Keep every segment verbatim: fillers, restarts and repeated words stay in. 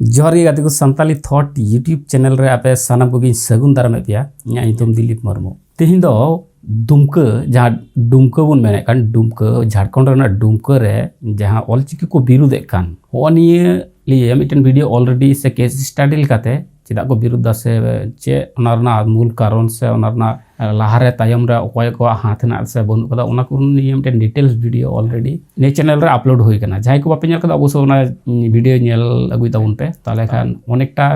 ᱡᱚᱦᱟᱨ ᱜᱮ ᱜᱟᱛᱮ ᱠᱚ, ᱥᱟᱱᱛᱟᱞᱤ ᱛᱷᱚᱴ YouTube ᱪᱮᱱᱮᱞ ᱨᱮ ᱟᱯᱮ ᱥᱟᱱᱟᱢ ᱠᱚᱜᱮᱧ ᱥᱟᱹᱜᱩᱱ ᱫᱟᱨᱟᱢᱮᱫ ᱯᱮᱭᱟ᱾ ᱤᱧᱟᱹᱜ ᱧᱩᱛᱩᱢ ᱫᱤᱞᱤᱯ ᱢᱩᱨᱢᱩ᱾ ᱛᱮᱦᱮᱧ ᱫᱚ ᱫᱩᱢᱠᱟᱹ, ᱡᱟᱦᱟᱸ ᱰᱩᱢᱠᱟᱹ ᱵᱚᱱ ᱢᱮᱱᱮᱫ ᱠᱟᱱ, ᱰᱩᱢᱠᱟᱹ, ᱡᱷᱟᱲᱠᱷᱚᱸᱰ ᱨᱮᱱᱟᱜ ᱰᱩᱢᱠᱟᱹ ᱨᱮ ᱡᱟᱦᱟᱸ ᱚᱞᱪᱤᱠᱤ ᱠᱚ ᱵᱤᱨᱩᱫᱷ ᱮᱫ ᱠᱟᱱ, ᱦᱚᱸᱜᱼᱚ ᱱᱤᱭᱟᱹ ᱞᱤᱭᱮ ᱢᱤᱫᱴᱮᱱ ᱵᱷᱤᱰᱤᱭᱳ ᱚᱞᱨᱮᱰᱤ ᱥᱮ ᱠᱮᱥ ᱥᱴᱟᱰᱤ ᱞᱮᱠᱟᱛᱮ ᱪᱮᱫᱟᱜ ᱠᱚ ᱵᱤᱨᱩᱫᱷ ᱫᱟ ᱥᱮ ᱪᱮᱫ ᱚᱱᱟ ᱨᱮᱱᱟᱜ ᱢᱩᱞ ᱠᱟᱨᱚᱱ ᱥᱮ ᱚᱱᱟ ᱨᱮᱱᱟᱜ ᱞᱟᱦᱟᱨᱮ ᱛᱟᱭᱚᱢ ᱨᱮ ᱚᱠᱚᱭ ᱠᱚᱣᱟᱜ ᱦᱟᱛ ᱦᱮᱱᱟᱜ ᱥᱮ ᱵᱟᱹᱱᱩᱜ ᱠᱟᱫᱟ, ᱚᱱᱟ ᱠᱚ ᱱᱤᱭᱮ ᱢᱤᱫᱴᱮᱱ ᱰᱤᱴᱮᱞᱥ ᱵᱷᱤᱰᱤᱭᱳ ᱚᱞᱨᱮᱰᱤ ᱱᱤᱭᱟᱹ ᱪᱮᱱᱮᱞ ᱨᱮ ᱟᱯᱞᱳᱰ ᱦᱩᱭ ᱠᱟᱱᱟ᱾ ᱡᱟᱦᱟᱸᱭ ᱠᱚ ᱵᱟᱯᱮ ᱧᱮᱞ ᱠᱟᱫᱟ, ᱚᱵᱚᱥᱥᱳᱭ ᱚᱱᱟ ᱵᱷᱤᱰᱤᱭᱳ ᱧᱮᱞ ᱟᱹᱜᱩᱭ ᱛᱟᱵᱚᱱ ᱯᱮ, ᱛᱟᱦᱚᱞᱮ ᱠᱷᱟᱱ ᱚᱱᱮᱠᱴᱟ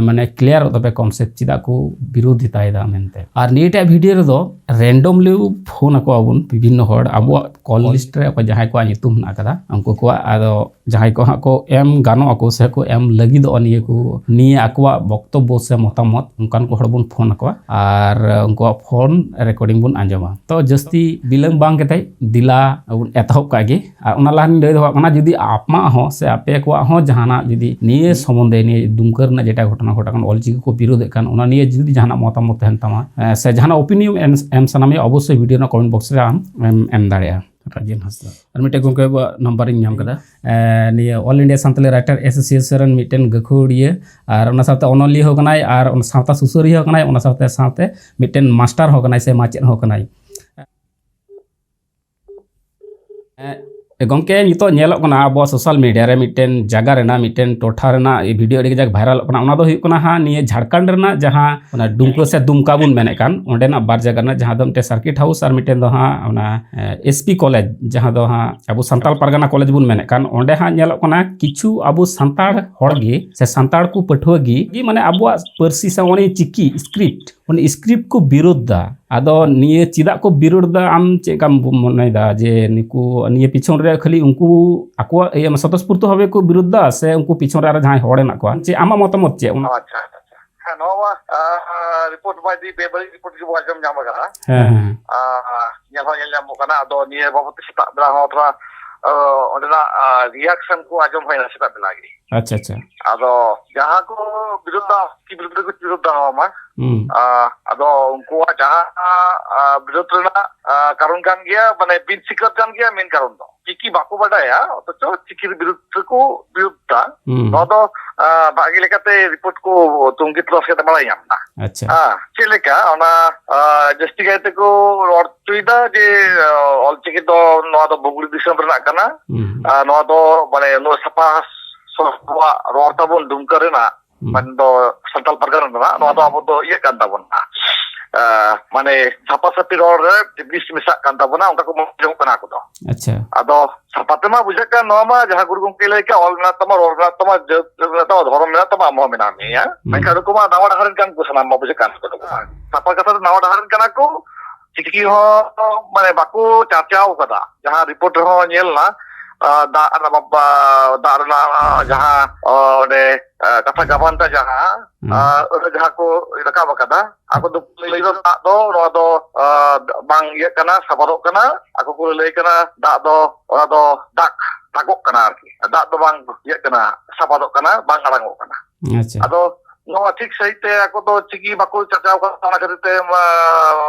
ᱢᱟᱱᱮ ᱠᱞᱤᱭᱟᱨᱚᱜ ᱛᱟᱯᱮ ᱠᱚᱱᱥᱮᱯᱴ ᱪᱮᱫᱟᱜ ᱠᱚ ᱵᱤᱨᱳᱫᱷᱤᱛᱟᱭᱮᱫᱟ ᱢᱮᱱᱛᱮ᱾ ᱟᱨ ᱱᱤᱭᱟᱹᱴᱟᱜ ᱵᱷᱤᱰᱤᱭᱳ ᱨᱮᱫᱚ ᱨᱮᱱᱰᱚᱢᱞᱤ ᱯᱷᱳᱱ ᱟᱠᱚᱣᱟ ᱵᱚᱱ ᱵᱤᱵᱷᱤᱱᱱᱚ ᱦᱚᱲ, ᱟᱵᱚᱣᱟᱜ ᱠᱚᱞ ᱞᱤᱥᱴ ᱨᱮ ᱚᱠᱚᱭ ᱡᱟᱦᱟᱸᱭ ᱠᱚᱣᱟᱜ ᱧᱩᱛᱩᱢ ᱦᱮᱱᱟᱜ ᱟᱠᱟᱫᱟ, ᱩᱱᱠᱩ ᱠᱚᱣᱟᱜ ᱟᱫᱚ ᱡᱟᱦᱟᱸᱭ ᱠᱚ ᱦᱟᱸᱜ ᱠᱚ ᱮᱢ ᱜᱟᱱᱚᱜ ᱟᱠᱚ ᱥᱮ ᱠᱚ ᱮᱢ ᱞᱟᱹᱜᱤᱫᱚᱜᱼᱟ ᱱᱤᱭᱟᱹ ᱠᱚ, ᱱᱤᱭᱟᱹ ᱟᱠᱚᱣᱟᱜ ᱵᱚᱠᱛᱚᱵᱵᱚ ᱥᱮ ᱢᱚᱛᱟᱢᱚᱛ, ᱚᱱᱠᱟᱱ ᱠᱚ ᱦᱚᱲ ᱵᱚᱱ ᱯᱷᱳᱱ ᱟᱠᱚᱣᱟ ᱟᱨ ᱩᱱᱠᱩᱣᱟᱜ ᱯᱷᱳᱱ ᱨᱮᱠᱚᱨᱰᱤᱝ ᱵᱚᱱ ᱟᱸᱡᱚᱢᱟ᱾ ᱛᱚ ᱡᱟᱹᱥᱛᱤ ᱵᱤᱞᱚᱢ ᱵᱟᱝ ᱠᱟᱛᱮ ᱫᱮᱞᱟ ᱵᱚᱱ ᱮᱛᱚᱦᱚᱵ ᱠᱟᱜ ᱜᱮ᱾ ᱟᱨ ᱚᱱᱟ ᱞᱟᱦᱟ ᱨᱤᱧ ᱞᱟᱹᱭ ᱫᱚᱦᱚ ᱠᱟᱜ ᱠᱟᱱᱟ, ᱡᱩᱫᱤ ᱟᱯᱢᱟᱜ ᱦᱚᱸ ᱥᱮ ᱟᱯᱮ ᱠᱚᱣᱟᱜ ᱦᱚᱸ ᱡᱟᱦᱟᱱᱟᱜ ᱡᱩᱫᱤ ᱱᱤᱭᱟᱹ ᱥᱚᱢᱵᱚᱱᱫᱷᱮ, ᱱᱤᱭᱟᱹ ᱫᱩᱢᱠᱟᱹ ᱨᱮᱱᱟᱜ ᱡᱮᱴᱟ ᱜᱷᱚᱴᱚᱱᱟ ᱜᱷᱚᱴᱟᱜ ᱠᱟᱱᱟ, ᱚᱞᱪᱤᱠᱤ ᱠᱚ ᱵᱤᱨᱳᱫᱷᱮᱫ ᱠᱟᱱ, ᱚᱱᱟ ᱱᱤᱭᱮ ᱡᱩᱫᱤ ᱡᱟᱦᱟᱱᱟᱜ ᱢᱚᱛᱟᱢᱚᱛ ᱛᱟᱦᱮᱱ ᱛᱟᱢᱟ, ᱮ, ᱥᱮ ᱡᱟᱦᱟᱱᱟᱜ ᱳᱯᱤᱱᱤᱭᱚᱱ ᱮᱢ, ᱮᱢ ᱥᱟᱱᱟ ᱢᱮᱭᱟ, ᱚᱵᱚᱥᱥᱳᱭ ᱵᱷᱤᱰᱤᱭᱳ ᱨᱮᱱᱟᱜ ᱠᱚᱢᱮᱱᱴ ᱵᱚᱠᱥ ᱨᱮ ᱟᱢ ᱮᱢ, ᱮᱢ ᱫᱟᱲᱮᱭᱟᱜᱼᱟ᱾ ᱨᱟᱡᱮᱱ ᱦᱟᱸᱥᱫᱟ᱾ ᱟᱨ ᱢᱤᱫᱴᱮᱱ ᱜᱚᱢᱠᱮ ᱟᱵᱚᱣᱟᱜ ᱱᱟᱢᱵᱟᱨ ᱤᱧ ᱧᱟᱢ ᱠᱟᱫᱟ᱾ ᱮ, ᱱᱤᱭᱟᱹ All India Santali Writer Association ᱨᱮᱱ ᱢᱤᱫᱴᱮᱱ ᱜᱟᱹᱠᱷᱩᱲᱤᱭᱟᱹ ᱟᱨ ᱚᱱᱟ ᱥᱟᱶᱛᱮ ᱚᱱᱚᱞᱤᱭᱟᱹ ᱦᱚᱸ ᱠᱟᱱᱟᱭ ᱟᱨ ᱚᱱᱟ ᱥᱟᱶᱛᱟ ᱥᱩᱥᱟᱹᱨᱤᱭᱟᱹ ᱦᱚᱸ ᱠᱟᱱᱟᱭ, ᱚᱱᱟ ᱥᱟᱶᱛᱮ ᱥᱟᱶᱛᱮ ᱢᱤᱫᱴᱮᱱ ᱢᱟᱥᱴᱟᱨ ᱦᱚᱸ ᱠᱟᱱᱟᱭ ᱥᱮ ᱢᱟᱪᱮᱫ ᱦᱚᱸ ᱠᱟᱱᱟᱭ᱾ ᱮ, ᱜᱚᱢᱠᱮ, ᱱᱤᱛᱚᱜ ᱧᱮᱞᱚᱜ ᱠᱟᱱᱟ ᱟᱵᱚᱣᱟᱜ ᱥᱳᱥᱟᱞ ᱢᱤᱰᱤᱭᱟ ᱨᱮ ᱢᱤᱫᱴᱮᱱ ᱡᱟᱭᱜᱟ ᱨᱮᱱᱟᱜ, ᱢᱤᱫᱴᱮᱱ ᱴᱚᱴᱷᱟ ᱨᱮᱱᱟᱜ ᱵᱷᱤᱰᱤᱭᱳ ᱟᱹᱰᱤ ᱠᱟᱡᱟᱠ ᱵᱷᱟᱭᱨᱟᱞᱚᱜ ᱠᱟᱱᱟ᱾ ᱚᱱᱟ ᱫᱚ ᱦᱩᱭᱩᱜ ᱠᱟᱱᱟ ᱦᱟᱸᱜ ᱱᱤᱭᱟᱹ ᱡᱷᱟᱲᱠᱷᱚᱸᱰ ᱨᱮᱱᱟᱜ ᱡᱟᱦᱟᱸ ᱚᱱᱟ ᱰᱩᱢᱠᱟᱹ ᱥᱮ ᱫᱩᱢᱠᱟ ᱵᱚᱱ ᱢᱮᱱᱮᱫ ᱠᱟᱱ, ᱚᱸᱰᱮᱱᱟᱜ ᱵᱟᱨ ᱡᱟᱭᱜᱟ ᱨᱮᱱᱟᱜ, ᱡᱟᱦᱟᱸ ᱫᱚ ᱢᱤᱫᱴᱮᱱ ᱥᱟᱨᱠᱤᱴ ᱦᱟᱣᱩᱥ ᱟᱨ ᱢᱤᱫᱴᱮᱱ ᱫᱚ ᱦᱟᱸᱜ ᱚᱱᱟ, ᱮ, S P ᱠᱚᱞᱮᱡᱽ, ᱡᱟᱦᱟᱸ ᱫᱚ ᱦᱟᱸᱜ ᱟᱵᱚ ᱥᱟᱱᱛᱟᱲ ᱯᱟᱨᱜᱟᱱᱟ ᱠᱚᱞᱮᱡᱽ ᱵᱚᱱ ᱢᱮᱱᱮᱫ ᱠᱟᱱ, ᱚᱸᱰᱮ ᱦᱟᱸᱜ ᱧᱮᱞᱚᱜ ᱠᱟᱱᱟ ᱠᱤᱪᱷᱩ ᱟᱵᱚ ᱥᱟᱱᱛᱟᱲ ᱦᱚᱲ ᱜᱮ ᱥᱮ ᱥᱟᱱᱛᱟᱲ ᱠᱚ ᱯᱟᱹᱴᱷᱩᱣᱟᱹ ᱜᱮ, ᱜᱮ ᱢᱟᱱᱮ ᱟᱵᱚᱣᱟᱜ ᱯᱟᱹᱨᱥᱤ ᱥᱮ ᱚᱱᱮ ᱪᱤᱠᱤ ᱥᱠᱨᱤᱯᱴ, ᱚᱱᱮ ᱥᱠᱨᱤᱯᱴ ᱠᱚ ᱵᱤᱨᱳᱫᱷ ᱫᱟ᱾ ᱟᱫᱚ ᱱᱤᱭᱟᱹ ᱪᱮᱫᱟᱜ ᱠᱚ ᱵᱤᱨᱳᱫᱷ ᱫᱟ, ᱟᱢ ᱪᱮᱫ ᱞᱮᱠᱟᱢ ᱢᱚᱱᱮᱭᱮᱫᱟ ᱡᱮ ᱱᱩᱠᱩ, ᱱᱤᱭᱟᱹ ᱯᱤᱪᱷᱚᱱ ᱨᱮ ᱠᱷᱟᱹᱞᱤ ᱩᱱᱠᱩ ᱟᱠᱚᱣᱟᱜ ᱤᱭᱟᱹ ᱥᱚᱛᱚᱥᱯᱩᱨᱛᱚ ᱵᱷᱟᱵᱮ ᱠᱚ ᱵᱤᱨᱳᱫᱷ ᱫᱟ ᱥᱮ ᱩᱱᱠᱩ ᱯᱤᱪᱷᱚᱱ ᱨᱮ ᱟᱨᱚ ᱡᱟᱦᱟᱸᱭ ᱦᱚᱲ ᱦᱮᱱᱟᱜ ᱠᱚᱣᱟ, ᱪᱮᱫ ᱟᱢᱟᱜ ᱢᱚᱛᱟᱢᱚᱛ ᱪᱮᱫ ᱚᱱᱟ? ᱟᱪᱪᱷᱟ, ᱟᱪᱪᱷᱟ, ᱟᱪᱪᱷᱟ᱾ ᱦᱮᱸ, ᱱᱚᱣᱟ ᱢᱟ, ᱟᱨ, ᱨᱤᱯᱳᱨᱴ ᱢᱟ ᱤᱫᱤ ᱵᱮᱵᱟᱹᱲᱤᱡ ᱨᱤᱯᱳᱨᱴ ᱜᱮᱵᱚ ᱟᱸᱡᱚᱢ ᱧᱟᱢ ᱟᱠᱟᱫᱟ᱾ ᱦᱮᱸ, ᱦᱮᱸ᱾ ᱟᱨ, ᱧᱮᱞ ᱦᱚᱸ ᱧᱮᱞ ᱧᱟᱢᱚᱜ ᱠᱟᱱᱟ᱾ ᱟᱫᱚ ᱱᱤᱭᱟᱹ ᱵᱟᱵᱚᱛ ᱛᱮ ᱥᱮᱛᱟᱜ ᱵᱮᱲᱟ ᱦᱚᱸ ᱛᱷᱚᱲᱟ, ᱟᱨ, ᱚᱸᱰᱮᱱᱟᱜ, ᱟᱨ, ᱨᱤᱭᱟᱠᱥᱚᱱ ᱠᱚ ᱟᱸᱡᱚᱢ ᱦᱩᱭᱱᱟ ᱥᱮᱛᱟᱜ ᱵᱮᱲᱟ ᱜᱮ᱾ ᱟᱪᱪᱷᱟ, ᱟᱪᱪᱷᱟ᱾ ᱟᱫᱚ ᱡᱟᱦᱟᱸ ᱠᱚ ᱵᱤᱨᱩᱫᱷᱟ, ᱪᱤᱠᱤ ᱵᱤᱨᱩᱫᱷ ᱨᱮᱠᱚ ᱵᱤᱨᱩᱫᱷᱟ ᱱᱚᱣᱟ ᱢᱟ᱾ ᱦᱩᱸ᱾ ᱟᱸ, ᱟᱫᱚ ᱩᱱᱠᱩᱣᱟᱜ ᱡᱟᱦᱟᱸ, ᱟᱸ, ᱵᱤᱨᱩᱫᱷ ᱨᱮᱱᱟᱜ, ᱟᱸ, ᱠᱟᱨᱚᱱ ᱠᱟᱱ ᱜᱮᱭᱟ, ᱢᱟᱱᱮ ᱵᱤᱱ ᱥᱤᱠᱷᱱᱟᱹᱛ ᱠᱟᱱ ᱜᱮᱭᱟ ᱢᱮᱱ ᱠᱟᱨᱚᱱ ᱫᱚ᱾ ᱪᱤᱠᱤ ᱵᱟᱠᱚ ᱵᱟᱰᱟᱭᱟ, ᱚᱛᱷᱚᱪᱚ ᱪᱤᱠᱤ ᱵᱤᱨᱩᱫᱷ ᱨᱮᱠᱚ ᱵᱤᱨᱩᱫᱷ ᱫᱟ᱾ ᱦᱩᱸ᱾ ᱱᱚᱣᱟ ᱫᱚ, ᱟᱸ, ᱵᱷᱟᱜᱮ ᱞᱮᱠᱟᱛᱮ ᱨᱤᱯᱳᱨᱴ ᱠᱚ ᱛᱩᱝᱠᱷᱤ ᱛᱚᱞᱟᱥ ᱠᱟᱛᱮ ᱵᱟᱲᱟᱭ ᱧᱟᱢ ᱮᱫᱟ᱾ ᱟᱪᱪᱷᱟ᱾ ᱦᱮᱸ, ᱪᱮᱫ ᱞᱮᱠᱟ ᱚᱱᱟ, ᱟᱸ, ᱡᱟᱹᱥᱛᱤ ᱠᱟᱭ ᱛᱮᱠᱚ ᱨᱚᱲ ᱦᱚᱪᱚᱭᱮᱫᱟ ᱡᱮ, ᱟᱸ, ᱚᱞᱪᱤᱠᱤ ᱫᱚ ᱱᱚᱣᱟ ᱫᱚ ᱵᱩᱜᱽᱲᱤ ᱫᱤᱥᱚᱢ ᱨᱮᱱᱟᱜ ᱠᱟᱱᱟ᱾ ᱦᱩᱸ᱾ ᱟᱨ ᱱᱚᱣᱟ ᱫᱚ ᱢᱟᱱᱮ ᱩᱱᱟᱹᱜ ᱥᱟᱯᱷᱟ ᱥᱚᱵᱷᱟᱣᱟᱜ ᱨᱚᱲ ᱛᱟᱵᱚᱱ ᱫᱩᱢᱠᱟ ᱨᱮᱱᱟᱜ, ᱦᱩᱸ᱾ ᱢᱟᱱᱮ ᱫᱚ ᱥᱟᱱᱛᱟᱲ ᱯᱟᱨᱜᱟᱱᱟ ᱨᱮᱱᱟᱜ, ᱱᱚᱣᱟ ᱫᱚ ᱟᱵᱚ ᱫᱚ ᱤᱭᱟᱹᱜ ᱠᱟᱱ ᱛᱟᱵᱚᱱᱟ᱾ ᱟᱸ, ᱢᱟᱱᱮ ᱥᱟᱯᱷᱟ ᱥᱟᱹᱯᱷᱤ ᱨᱚᱲ ᱨᱮ ᱢᱤᱥ ᱢᱮᱥᱟᱜ ᱠᱟᱱ ᱛᱟᱵᱚᱱᱟ, ᱚᱱᱠᱟ ᱠᱚ ᱢᱚᱱᱮ ᱡᱚᱝ ᱠᱟᱱᱟ ᱟᱠᱚ ᱫᱚ᱾ ᱟᱪᱪᱷᱟ᱾ ᱟᱫᱚ ᱥᱟᱯᱷᱟ ᱛᱮᱢᱟ ᱵᱩᱡᱷᱟᱹᱜ ᱠᱟᱱ, ᱱᱚᱣᱟ ᱢᱟ ᱡᱟᱦᱟᱸ ᱜᱩᱨᱩ ᱜᱚᱢᱠᱮ ᱞᱟᱹᱭ ᱠᱟᱜ, ᱚᱞ ᱢᱮᱱᱟᱜ ᱛᱟᱢᱟ, ᱨᱚᱲ ᱢᱮᱱᱟᱜ ᱛᱟᱢᱟ, ᱡᱟᱹᱛ ᱢᱮᱱᱟᱜ ᱛᱟᱢᱟ, ᱫᱷᱚᱨᱚᱢ ᱢᱮᱱᱟᱜ ᱛᱟᱢᱟ, ᱟᱢ ᱦᱚᱸ ᱢᱮᱱᱟᱜ ᱢᱮᱭᱟ᱾ ᱦᱩᱸ᱾ ᱢᱮᱱᱠᱷᱟᱱ ᱱᱩᱠᱩ ᱢᱟ ᱱᱟᱣᱟ ᱰᱟᱦᱟᱨ ᱨᱮᱱ ᱠᱟᱱ ᱠᱚ, ᱥᱟᱱᱟᱢ ᱢᱟ ᱵᱩᱡᱷᱟᱹᱜ ᱠᱟᱱ ᱠᱚ ᱱᱩᱠᱩ ᱢᱟ᱾ ᱥᱟᱯᱷᱟ ᱠᱟᱛᱷᱟ ᱫᱚ ᱱᱟᱣᱟ ᱰᱟᱦᱟᱨ ᱨᱮᱱ ᱠᱟᱱᱟ ᱠᱚ, ᱪᱤᱠᱤ ᱦᱚᱸ ᱢᱟᱱᱮ ᱵᱟᱠᱚ ᱪᱟᱨᱪᱟᱣ ᱠᱟᱫᱟ᱾ ᱡᱟᱦᱟᱸ ᱨᱤᱯᱳᱨᱴ ᱨᱮᱦᱚᱸ ᱧᱮᱞ ᱱᱟ, ᱟᱸ, ᱫᱟᱜ ᱨᱮᱱᱟᱜ ᱵᱟᱯ-, ᱫᱟᱜ ᱨᱮᱱᱟᱜ ᱡᱟᱦᱟᱸ, ᱚ, ᱚᱸᱰᱮ, ᱟᱸ, ᱠᱟᱛᱷᱟ ᱜᱟᱵᱟᱱ ᱴᱟ ᱡᱟᱦᱟᱸ, ᱦᱩᱸ᱾ ᱟᱸ, ᱚᱸᱰᱮ ᱡᱟᱦᱟᱸ ᱠᱚ ᱨᱟᱠᱟᱵ ᱟᱠᱟᱫᱟ, ᱟᱠᱚ ᱫᱚ ᱞᱟᱹᱭ ᱫᱚ ᱫᱟᱜ ᱫᱚ ᱱᱚᱣᱟ ᱫᱚ, ᱟᱸ, ᱵᱟᱝ ᱤᱭᱟᱹᱜ ᱠᱟᱱᱟ, ᱥᱟᱵᱟᱫᱚᱜ ᱠᱟᱱᱟ᱾ ᱟᱠᱚ ᱠᱚ ᱞᱟᱹᱭ ᱠᱟᱱᱟ ᱫᱟᱜ ᱫᱚ, ᱚᱱᱟ ᱫᱚ ᱫᱟᱜ, ᱫᱟᱜᱚᱜ ᱠᱟᱱᱟ ᱟᱨᱠᱤ᱾ ᱫᱟᱜ ᱫᱚ ᱵᱟᱝ ᱤᱭᱟᱹᱜ ᱠᱟᱱᱟ, ᱥᱟᱵᱟᱫᱚᱜ ᱠᱟᱱᱟ, ᱵᱟᱝ ᱟᱲᱟᱝᱚᱜ ᱠᱟᱱᱟ᱾ ᱟᱪᱪᱷᱟ᱾ ᱟᱫᱚ ᱱᱚᱣᱟ ᱴᱷᱤᱠ ᱥᱟᱺᱦᱤᱡ ᱛᱮ ᱟᱠᱚ ᱫᱚ ᱪᱤᱠᱤ ᱵᱟᱠᱚ ᱪᱟᱨᱪᱟᱣ ᱠᱟᱫᱟ, ᱚᱱᱟ ᱠᱷᱟᱹᱛᱤᱨ ᱛᱮ, ᱢᱟ,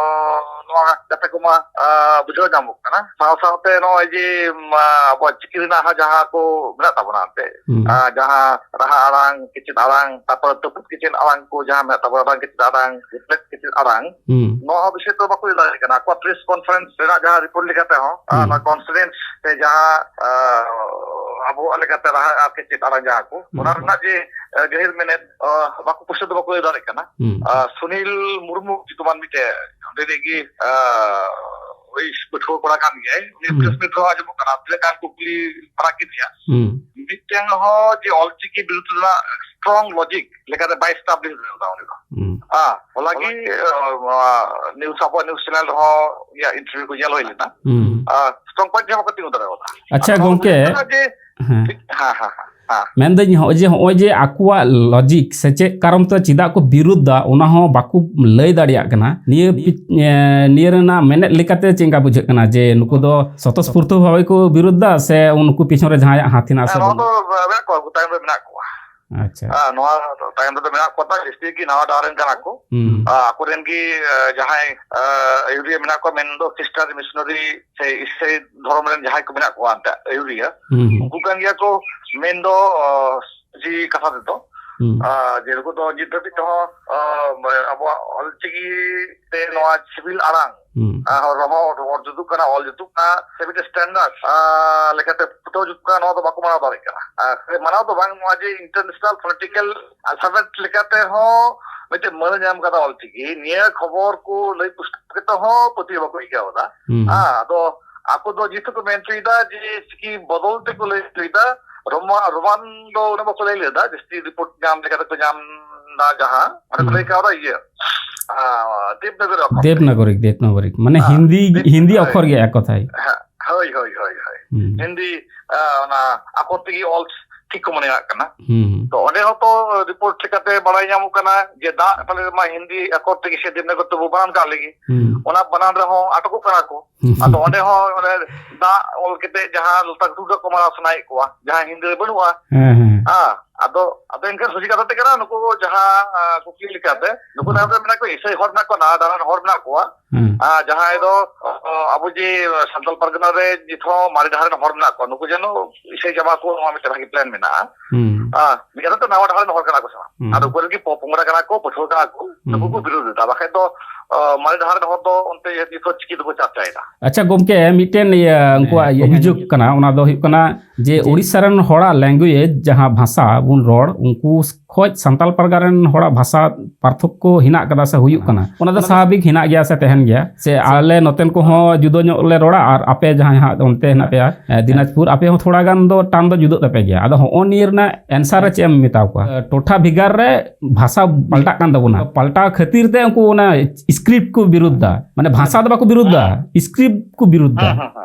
ᱱᱚᱣᱟ ᱠᱟᱛᱷᱟ ᱠᱚᱢᱟ, ᱟ, ᱵᱩᱡᱷᱟᱹᱣ ᱧᱟᱢᱚᱜ ᱠᱟᱱᱟ᱾ ᱥᱟᱶ ᱥᱟᱶᱛᱮ ᱱᱚᱜᱼᱚᱭ ᱡᱮ, ᱢᱟ, ᱟᱵᱚᱣᱟᱜ ᱪᱤᱠᱤ ᱨᱮᱱᱟᱜ ᱦᱚᱸ ᱡᱟᱦᱟᱸ ᱠᱚ ᱢᱮᱱᱟᱜ ᱛᱟᱵᱚᱱᱟ ᱮᱱᱛᱮ, ᱦᱩᱸ᱾ ᱟ, ᱡᱟᱦᱟᱸ ᱨᱟᱦᱟ ᱟᱲᱟᱝ, ᱠᱮᱪᱮᱫ ᱟᱲᱟᱝ, ᱛᱟᱨᱯᱚᱨᱮ ᱛᱟᱹᱯᱩᱫ ᱠᱮᱪᱮᱫ ᱟᱲᱟᱝ ᱠᱚ ᱡᱟᱦᱟᱸ ᱢᱮᱱᱟᱜ ᱛᱟᱵᱚᱱᱟ, ᱨᱟᱝ ᱠᱮᱪᱮᱫ ᱟᱲᱟᱝ, ᱨᱤᱯᱞᱮᱠ ᱠᱮᱪᱮᱫ ᱟᱲᱟᱝ, ᱦᱩᱸ᱾ ᱱᱚᱣᱟ ᱦᱚᱸ ᱵᱤᱥᱚᱭ ᱛᱮ ᱵᱟᱠᱚ ᱞᱟᱹᱭ ᱫᱟᱲᱮᱭᱟᱜ ᱠᱟᱱᱟ᱾ ᱟᱠᱚᱣᱟᱜ ᱯᱨᱮᱥ ᱠᱚᱱᱯᱷᱟᱨᱮᱱᱥ ᱨᱮᱱᱟᱜ ᱡᱟᱦᱟᱸ ᱨᱤᱯᱳᱨᱴ ᱞᱮᱠᱟᱛᱮ ᱦᱚᱸ, ᱟ, ᱦᱩᱸ᱾ ᱱᱚᱣᱟ ᱠᱚᱱᱯᱷᱟᱨᱮᱱᱥ ᱨᱮ ᱡᱟᱦᱟᱸ, ᱟ, ᱟᱵᱚᱣᱟᱜ ᱞᱮᱠᱟᱛᱮ ᱨᱟᱦᱟ ᱟᱨ ᱠᱮᱪᱮᱫ ᱟᱲᱟᱝ ᱡᱟᱦᱟᱸ ᱠᱚ, ᱦᱩᱸ᱾ ᱚᱱᱟ ᱨᱮᱱᱟᱜ ᱡᱮ, ᱟ, ᱜᱟᱹᱦᱤᱨ ᱢᱮᱱᱮᱫ, ᱟ, ᱵᱟᱠᱚ ᱯᱩᱥᱴᱟᱹᱣ ᱫᱚ ᱵᱟᱠᱚ ᱞᱟᱹᱭ ᱫᱟᱲᱮᱭᱟᱜ ᱠᱟᱱᱟ᱾ ᱦᱩᱸ᱾ ᱟ, ᱥᱩᱱᱤᱞ ᱢᱩᱨᱢᱩ ᱧᱩᱛᱩᱢᱟᱱ ᱢᱤᱫᱴᱮᱡ ᱚᱸᱰᱮᱱᱤᱡ ᱜᱮ, ᱟ, ᱳᱭ ᱯᱟᱹᱴᱷᱩᱣᱟᱹ ᱠᱚᱲᱟ ᱠᱟᱱ ᱜᱮᱭᱟᱭ᱾ ᱩᱱᱤ ᱦᱩᱸ᱾ ᱯᱨᱮᱥ ᱢᱤᱴ ᱨᱮᱦᱚᱸ ᱟᱸᱡᱚᱢᱚᱜ ᱠᱟᱱᱟ, ᱛᱤᱱᱟᱹᱜ ᱜᱟᱱ ᱠᱩᱠᱞᱤ ᱯᱟᱲᱟᱜ ᱠᱮᱫ ᱜᱮᱭᱟ᱾ ᱦᱩᱸ᱾ ᱢᱤᱫᱴᱮᱱ ᱦᱚᱸ ᱡᱮ ᱚᱞᱪᱤᱠᱤ ᱵᱤᱨᱩᱫᱷ ᱨᱮᱱᱟᱜ ᱥᱴᱨᱚᱝ ᱞᱚᱡᱤᱠ ᱞᱮᱠᱟᱛᱮ ᱵᱟᱭ ᱮᱥᱴᱟᱵᱞᱤᱥ ᱫᱟᱲᱮᱭᱟᱫᱟ ᱩᱱᱤ ᱫᱚ᱾ ᱦᱩᱸ᱾ ᱦᱟ, ᱦᱚᱞᱟ ᱜᱮ, ᱦᱚᱞᱟ ᱜᱮ, ᱟ, ᱱᱚᱣᱟ ᱱᱤᱭᱩᱡ, ᱟᱵᱚᱣᱟᱜ ᱱᱤᱭᱩᱡ ᱪᱮᱱᱮᱞ ᱨᱮᱦᱚᱸ ᱤᱭᱟᱹ ᱤᱱᱴᱟᱨᱵᱷᱤᱭᱩ ᱠᱚ ᱧᱮᱞ ᱦᱩᱭ ᱞᱮᱱᱟ᱾ ᱦᱩᱸ᱾ ᱟ, ᱥᱴᱨᱚᱝ ᱯᱚᱭᱮᱱᱴ ᱦᱚᱸ ᱵᱟᱠᱚ ᱛᱤᱸᱜᱩ ᱫᱟᱲᱮᱭᱟᱫᱟ᱾ ᱟᱪᱪᱷᱟ, ᱟᱫᱚ ᱱᱚᱣᱟ ᱜᱚᱢᱠᱮ᱾ ᱵᱩᱡᱷᱟᱹᱜ ᱠᱟᱱᱟ ᱡᱮ, ᱦᱮᱸ᱾ ᱦᱮᱸ, ᱦᱮᱸ, ᱦᱮᱸ᱾ ᱦᱮᱸ᱾ ᱢᱮᱱᱫᱟᱹᱧ, ᱱᱚᱜᱼᱚᱭ ᱡᱮ, ᱱᱚᱜᱼᱚᱭ ᱡᱮ ᱟᱠᱚᱣᱟᱜ ᱞᱚᱡᱤᱠ ᱥᱮ ᱪᱮᱫ ᱠᱟᱨᱚᱱ ᱛᱮ ᱪᱮᱫᱟᱜ ᱠᱚ ᱵᱤᱨᱩᱫᱷ ᱫᱟ, ᱚᱱᱟ ᱦᱚᱸ ᱵᱟᱠᱚ ᱞᱟᱹᱭ ᱫᱟᱲᱮᱭᱟᱜ ᱠᱟᱱᱟ᱾ ᱱᱤᱭᱟᱹ ᱯᱤ-, ᱮ, ᱱᱤᱭᱟᱹ ᱨᱮᱱᱟᱜ ᱢᱮᱱᱮᱫ ᱞᱮᱠᱟᱛᱮ ᱪᱮᱫ ᱞᱮᱠᱟ ᱵᱩᱡᱷᱟᱹᱜ ᱠᱟᱱᱟ ᱡᱮ ᱱᱩᱠᱩ ᱫᱚ ᱥᱚᱛᱚᱥᱯᱷᱩᱨᱛᱚ ᱵᱷᱟᱵᱮ ᱠᱚ ᱵᱤᱨᱩᱫᱷ ᱫᱟ ᱥᱮ ᱱᱩᱠᱩ ᱯᱤᱪᱷᱚᱱ ᱨᱮ ᱡᱟᱦᱟᱸᱭᱟᱜ ᱦᱟᱛ ᱦᱮᱱᱟᱜᱼᱟ ᱥᱮ ᱦᱮᱸ, ᱱᱚᱣᱟ ᱵᱟᱹᱱᱩᱜᱼᱟ? ᱫᱚ ᱢᱮᱱᱟᱜ ᱠᱚᱣᱟ, ᱩᱱᱠᱩ ᱛᱟᱭᱚᱢ ᱨᱮ ᱢᱮᱱᱟᱜ ᱠᱚᱣᱟ᱾ ᱟᱪᱪᱷᱟ᱾ ᱟᱨ ᱱᱚᱣᱟ ᱛᱟᱭᱚᱢ ᱨᱮᱫᱚ ᱢᱮᱱᱟᱜ ᱠᱚᱣᱟ ᱛᱟᱭ ᱡᱟᱹᱥᱛᱤ ᱜᱮ ᱱᱟᱣᱟ ᱰᱟᱦᱟᱨ ᱨᱮᱱ ᱠᱟᱱᱟ ᱠᱚ᱾ ᱦᱩᱸ᱾ ᱟᱨ ᱟᱠᱚᱨᱮᱱ ᱜᱮ, ᱟᱨ, ᱡᱟᱦᱟᱸᱭ, ᱟᱨ, ᱟᱹᱭᱩᱨᱤᱭᱟᱹ ᱢᱮᱱᱟᱜ ᱠᱚᱣᱟ, ᱢᱮᱱᱫᱚ ᱠᱷᱨᱤᱥᱴᱟᱱ ᱢᱤᱥᱚᱱᱟᱨᱤ ᱥᱮ ᱤᱥᱟᱹᱭ ᱫᱷᱚᱨᱚᱢ ᱨᱮᱱ ᱡᱟᱦᱟᱸᱭ ᱠᱚ ᱢᱮᱱᱟᱜ ᱠᱚᱣᱟ ᱮᱱᱛᱮ ᱟᱹᱭᱩᱨᱤᱭᱟᱹ, ᱦᱩᱸ, ᱦᱩᱸ᱾ ᱩᱱᱠᱩ ᱠᱟᱱ ᱜᱮᱭᱟ ᱠᱚ ᱢᱮᱱᱫᱚ, ᱟᱨ, ᱡᱮ ᱠᱟᱛᱷᱟ ᱛᱮᱫᱚ, ᱦᱩᱸ᱾ ᱟᱨ, ᱡᱮ ᱱᱩᱠᱩ ᱫᱚ ᱱᱤᱛ ᱫᱷᱟᱹᱵᱤᱡ ᱛᱮᱦᱚᱸ, ᱟᱨ, ᱟᱵᱚᱣᱟᱜ ᱚᱞᱪᱤᱠᱤ ᱛᱮ ᱱᱚᱣᱟ ᱥᱤᱵᱤᱞ ᱟᱲᱟᱝ, ᱦᱩᱸ᱾ ᱟᱨ, ᱨᱚᱦᱚᱲ, ᱨᱚᱦᱚᱲ ᱡᱩᱛᱩᱜ ᱠᱟᱱᱟ, ᱚᱞ ᱡᱩᱛᱩᱜ ᱠᱟᱱᱟ, ᱥᱮ ᱢᱤᱫᱴᱮᱱ standard, ᱟᱨ, ᱞᱮᱠᱟᱛᱮ ᱯᱷᱩᱴᱟᱹᱣ ᱡᱩᱛᱩᱜ ᱠᱟᱱᱟ, ᱱᱚᱣᱟ ᱫᱚ ᱵᱟᱠᱚ ᱢᱟᱱᱟᱣ ᱫᱟᱲᱮᱭᱟᱜ ᱠᱟᱱᱟ᱾ ᱟᱨ ᱢᱟᱱᱟᱣ ᱫᱚ ᱵᱟᱝ, ᱱᱚᱣᱟ ᱡᱮ international phonetical alphabet ᱞᱮᱠᱟᱛᱮ ᱦᱚᱸ ᱢᱤᱫᱴᱮᱱ ᱢᱟᱹᱱ ᱧᱟᱢ ᱠᱟᱫᱟ ᱚᱞᱪᱤᱠᱤ, ᱱᱤᱭᱟᱹ ᱠᱷᱚᱵᱚᱨ ᱠᱚ ᱞᱟᱹᱭ ᱯᱩᱥᱴᱟᱹᱣ ᱠᱟᱛᱮ ᱦᱚᱸ ᱯᱟᱹᱛᱭᱟᱹᱣ ᱵᱟᱠᱚ ᱟᱹᱭᱠᱟᱹᱣ ᱮᱫᱟ᱾ ᱦᱩᱸ᱾ ᱦᱮᱸ, ᱟᱫᱚ ᱟᱠᱚ ᱫᱚ ᱡᱮᱦᱮᱛᱩ ᱠᱚ ᱢᱮᱱ ᱦᱚᱪᱚᱭᱮᱫᱟ ᱡᱮ ᱪᱤᱠᱤ ᱵᱚᱫᱚᱞ ᱛᱮᱠᱚ ᱞᱟᱹᱭ ᱦᱚᱪᱚᱭᱮᱫᱟ, ᱨᱳᱢᱟ-, ᱨᱳᱢᱟᱱ ᱫᱚ ᱩᱱᱟᱹᱜ ᱵᱟᱠᱚ ᱞᱟᱹᱭ ᱞᱮᱫᱟ, ᱡᱟᱹᱥᱛᱤ ᱨᱤᱯᱳᱨᱴ ᱧᱟᱢ ᱞᱮᱠᱟ ᱛᱮᱠᱚ ᱧᱟᱢ ᱮᱫᱟ ᱡᱟᱦᱟᱸ, ᱚᱸᱰᱮ ᱠᱚ ᱦᱩᱸ᱾ ᱞᱟᱹᱭ ᱠᱟᱣᱫᱟ ᱤᱭᱟᱹ, ᱟᱨ, ᱫᱮᱵᱽᱱᱟᱜᱚᱨᱤ ᱚᱠᱠᱷᱚᱨ ᱛᱮ᱾ ᱫᱮᱵᱽᱱᱟᱜᱚᱨᱤ, ᱫᱮᱵᱽᱱᱟᱜᱚᱨᱤ᱾ ᱢᱟᱱᱮ ᱦᱮᱸ, ᱦᱤᱱᱫᱤ, ᱫᱮᱵᱽ-, ᱦᱤᱱᱫᱤ ᱦᱳᱭ᱾ ᱚᱠᱠᱷᱚᱨ ᱜᱮ ᱮᱠ ᱠᱚᱛᱷᱟᱭ᱾ ᱦᱮᱸ, ᱦᱳᱭ, ᱦᱳᱭ, ᱦᱳᱭ, ᱦᱳᱭ᱾ ᱦᱩᱸ᱾ ᱦᱤᱱᱫᱤ, ᱟᱨ, ᱚᱱᱟ ᱟᱠᱷᱚᱨ ᱛᱮᱜᱮ ᱚᱞ ᱴᱷᱤᱠ ᱠᱚ ᱢᱚᱱᱮᱭᱟᱜ ᱠᱟᱱᱟ᱾ ᱦᱩᱸ, ᱦᱩᱸ᱾ ᱛᱚ ᱚᱸᱰᱮ ᱦᱚᱸᱛᱚ ᱨᱤᱯᱳᱨᱴ ᱞᱮᱠᱟᱛᱮ ᱵᱟᱲᱟᱭ ᱧᱟᱢᱚᱜ ᱠᱟᱱᱟ ᱡᱮ ᱫᱟᱜ ᱯᱟᱞᱮ ᱢᱟ ᱦᱤᱱᱫᱤ ᱟᱠᱷᱚᱨ ᱛᱮᱜᱮ ᱥᱮ ᱫᱮᱵᱽᱱᱟᱜᱚᱨᱤ ᱛᱮᱵᱚ ᱵᱟᱱᱟᱱ ᱠᱟᱜ ᱞᱮᱜᱮ᱾ ᱦᱩᱸ᱾ ᱚᱱᱟ ᱵᱟᱱᱟᱱ ᱨᱮᱦᱚᱸ ᱟᱴᱚᱠᱚᱜ ᱠᱟᱱᱟ ᱠᱚ᱾ ᱦᱩᱸ᱾ ᱟᱫᱚ ᱚᱸᱰᱮ ᱦᱚᱸ ᱚᱱᱮ ᱫᱟᱜ ᱚᱞ ᱠᱟᱛᱮ ᱡᱟᱦᱟᱸ ᱞᱚᱛᱟ ᱜᱷᱩᱴᱩ ᱠᱚ ᱢᱟᱨᱟᱣ ᱥᱟᱱᱟᱭᱮᱫ ᱠᱚᱣᱟ, ᱡᱟᱦᱟᱸ ᱦᱤᱱᱫᱤ ᱨᱮ ᱵᱟᱹᱱᱩᱜᱼᱟ᱾ ᱦᱮᱸ, ᱦᱮᱸ᱾ ᱦᱮᱸ, ᱟᱫᱚ, ᱟᱫᱚ ᱮᱱᱠᱷᱟᱱ ᱥᱚᱡᱷᱮ ᱠᱟᱛᱷᱟ ᱛᱮ ᱠᱟᱱᱟ, ᱱᱩᱠᱩ ᱡᱟᱦᱟᱸ, ᱟᱸ, ᱠᱩᱠᱞᱤ ᱞᱮᱠᱟᱛᱮ, ᱱᱩᱠᱩ ᱦᱮᱸ᱾ ᱛᱟᱭᱚᱢ ᱨᱮ ᱢᱮᱱᱟᱜ ᱠᱚᱣᱟ, ᱤᱥᱟᱹᱭ ᱦᱚᱲ ᱢᱮᱱᱟᱜ ᱠᱚᱣᱟ, ᱱᱟᱣᱟ ᱰᱟᱦᱟᱨ ᱨᱮᱱ ᱦᱚᱲ ᱢᱮᱱᱟᱜ ᱠᱚᱣᱟ᱾ ᱦᱮᱸ᱾ ᱟᱨ ᱡᱟᱦᱟᱸᱭ ᱫᱚ, ᱚ, ᱟᱵᱚ ᱡᱮ ᱥᱟᱱᱛᱟᱲ ᱯᱟᱨᱜᱟᱱᱟ ᱨᱮ ᱱᱤᱛ ᱦᱚᱸ ᱢᱟᱨᱮ ᱰᱟᱦᱟᱨ ᱨᱮᱱ ᱦᱚᱲ ᱢᱮᱱᱟᱜ ᱠᱚᱣᱟ, ᱱᱩᱠᱩ ᱡᱮᱱᱚ ᱤᱥᱟᱹᱭ ᱪᱟᱵᱟ ᱠᱚ, ᱱᱚᱣᱟ ᱢᱤᱫᱴᱮᱱ ᱵᱷᱟᱹᱜᱤ ᱯᱞᱮᱱ ᱢᱮᱱᱟᱜᱼᱟ᱾ ᱦᱩᱸ᱾ ᱟᱨ ᱢᱤᱫ ᱠᱟᱛᱷᱟ ᱛᱮ ᱱᱟᱣᱟ ᱰᱟᱦᱟᱨ ᱨᱮᱱ ᱦᱚᱲ ᱠᱟᱱᱟ ᱠᱚ ᱥᱮ ᱵᱟᱝ? ᱦᱩᱸ᱾ ᱟᱨ ᱩᱱᱠᱩ ᱨᱮᱱ ᱜᱮ ᱯᱚ-, ᱯᱚᱝᱲᱟ ᱠᱟᱱᱟ ᱠᱚ, ᱯᱟᱹᱴᱷᱩᱣᱟᱹ ᱠᱟᱱᱟ ᱠᱚ, ᱱᱩᱠᱩ ᱠᱚ ᱦᱩᱸ᱾ ᱵᱤᱨᱳᱫᱷ ᱮᱫᱟ᱾ ᱵᱟᱠᱷᱟᱡ ᱫᱚ, ᱚ, ᱢᱟᱨᱮ ᱰᱟᱦᱟᱨ ᱨᱮᱱ ᱦᱚᱲ ᱫᱚ ᱚᱱᱛᱮ ᱱᱤᱛ ᱦᱚᱸ ᱪᱤᱠᱤ ᱫᱚᱠᱚ ᱪᱟᱨᱪᱟᱭᱮᱫᱟ᱾ ᱟᱪᱪᱷᱟ ᱜᱚᱢᱠᱮ, ᱢᱤᱫᱴᱮᱱ ᱤᱭᱟᱹ, ᱩᱱᱠᱩᱣᱟᱜ ᱦᱮᱸ, ᱤᱭᱟᱹ ᱦᱮᱸ, ᱧᱮᱞ ᱦᱮᱸ᱾ ᱦᱩᱭᱩᱜ ᱠᱟᱱᱟ, ᱚᱱᱟ ᱫᱚ ᱦᱩᱭᱩᱜ ᱠᱟᱱᱟ ᱡᱮ ᱡᱮ ᱩᱲᱤᱥᱥᱟ ᱨᱮᱱ ᱦᱚᱲᱟᱜ language ᱡᱟᱦᱟᱸ ᱵᱷᱟᱥᱟ ᱵᱚᱱ ᱨᱚᱲ, ᱩᱱᱠᱩ ᱠᱷᱚᱡ ᱥᱟᱱᱛᱟᱲ ᱯᱟᱨᱜᱟᱱᱟ ᱨᱮᱱ ᱦᱚᱲᱟᱜ ᱵᱷᱟᱥᱟ ᱯᱟᱨᱛᱷᱚᱠᱠᱚ ᱦᱮᱱᱟᱜ ᱠᱟᱫᱟ ᱥᱮ ᱦᱩᱭᱩᱜ ᱠᱟᱱᱟ? ᱚᱱᱟ ᱫᱚ ᱥᱟᱵᱷᱟᱵᱤᱠ ᱦᱮᱱᱟᱜ ᱜᱮᱭᱟ ᱥᱮ ᱛᱟᱦᱮᱱ ᱜᱮᱭᱟ, ᱥᱮ ᱟᱞᱮ ᱱᱚᱛᱮᱱ ᱠᱚᱦᱚᱸ ᱡᱩᱫᱟᱹ ᱧᱚᱜ ᱞᱮ ᱨᱚᱲᱟ ᱟᱨ ᱟᱯᱮ ᱡᱟᱦᱟᱸᱭ ᱦᱟᱸᱜ ᱚᱱᱛᱮ ᱦᱮᱱᱟᱜ ᱯᱮᱭᱟ, ᱮ, ᱫᱤᱱᱟᱡᱽᱯᱩᱨ, ᱟᱯᱮ ᱦᱚᱸ ᱛᱷᱚᱲᱟ ᱜᱟᱱ ᱫᱚ ᱴᱟᱱ ᱫᱚ ᱡᱩᱫᱟᱹᱜ ᱛᱟᱯᱮ ᱜᱮᱭᱟ᱾ ᱟᱫᱚ ᱦᱚᱸᱜᱼᱚ ᱱᱤᱭᱟᱹ ᱨᱮᱱᱟᱜ answer ᱨᱮ ᱪᱮᱫ ᱮᱢ ᱢᱮᱛᱟ ᱠᱚᱣᱟ? ᱮ, ᱴᱚᱴᱷᱟ ᱵᱷᱮᱜᱟᱨ ᱨᱮ ᱵᱷᱟᱥᱟ ᱯᱟᱞᱴᱟᱜ ᱠᱟᱱ ᱛᱟᱵᱚᱱᱟ, ᱯᱟᱞᱴᱟᱣ ᱠᱷᱟᱹᱛᱤᱨ ᱛᱮ ᱩᱱᱠᱩ ᱚᱱᱟ script ᱠᱚ ᱵᱤᱨᱩᱫᱷ ᱫᱟ, ᱢᱟᱱᱮ ᱵᱷᱟᱥᱟ ᱫᱚ ᱵᱟᱠᱚ ᱵᱤᱨᱩᱫᱷ ᱫᱟ, script ᱠᱚ ᱵᱤᱨᱩᱫᱷ ᱫᱟ᱾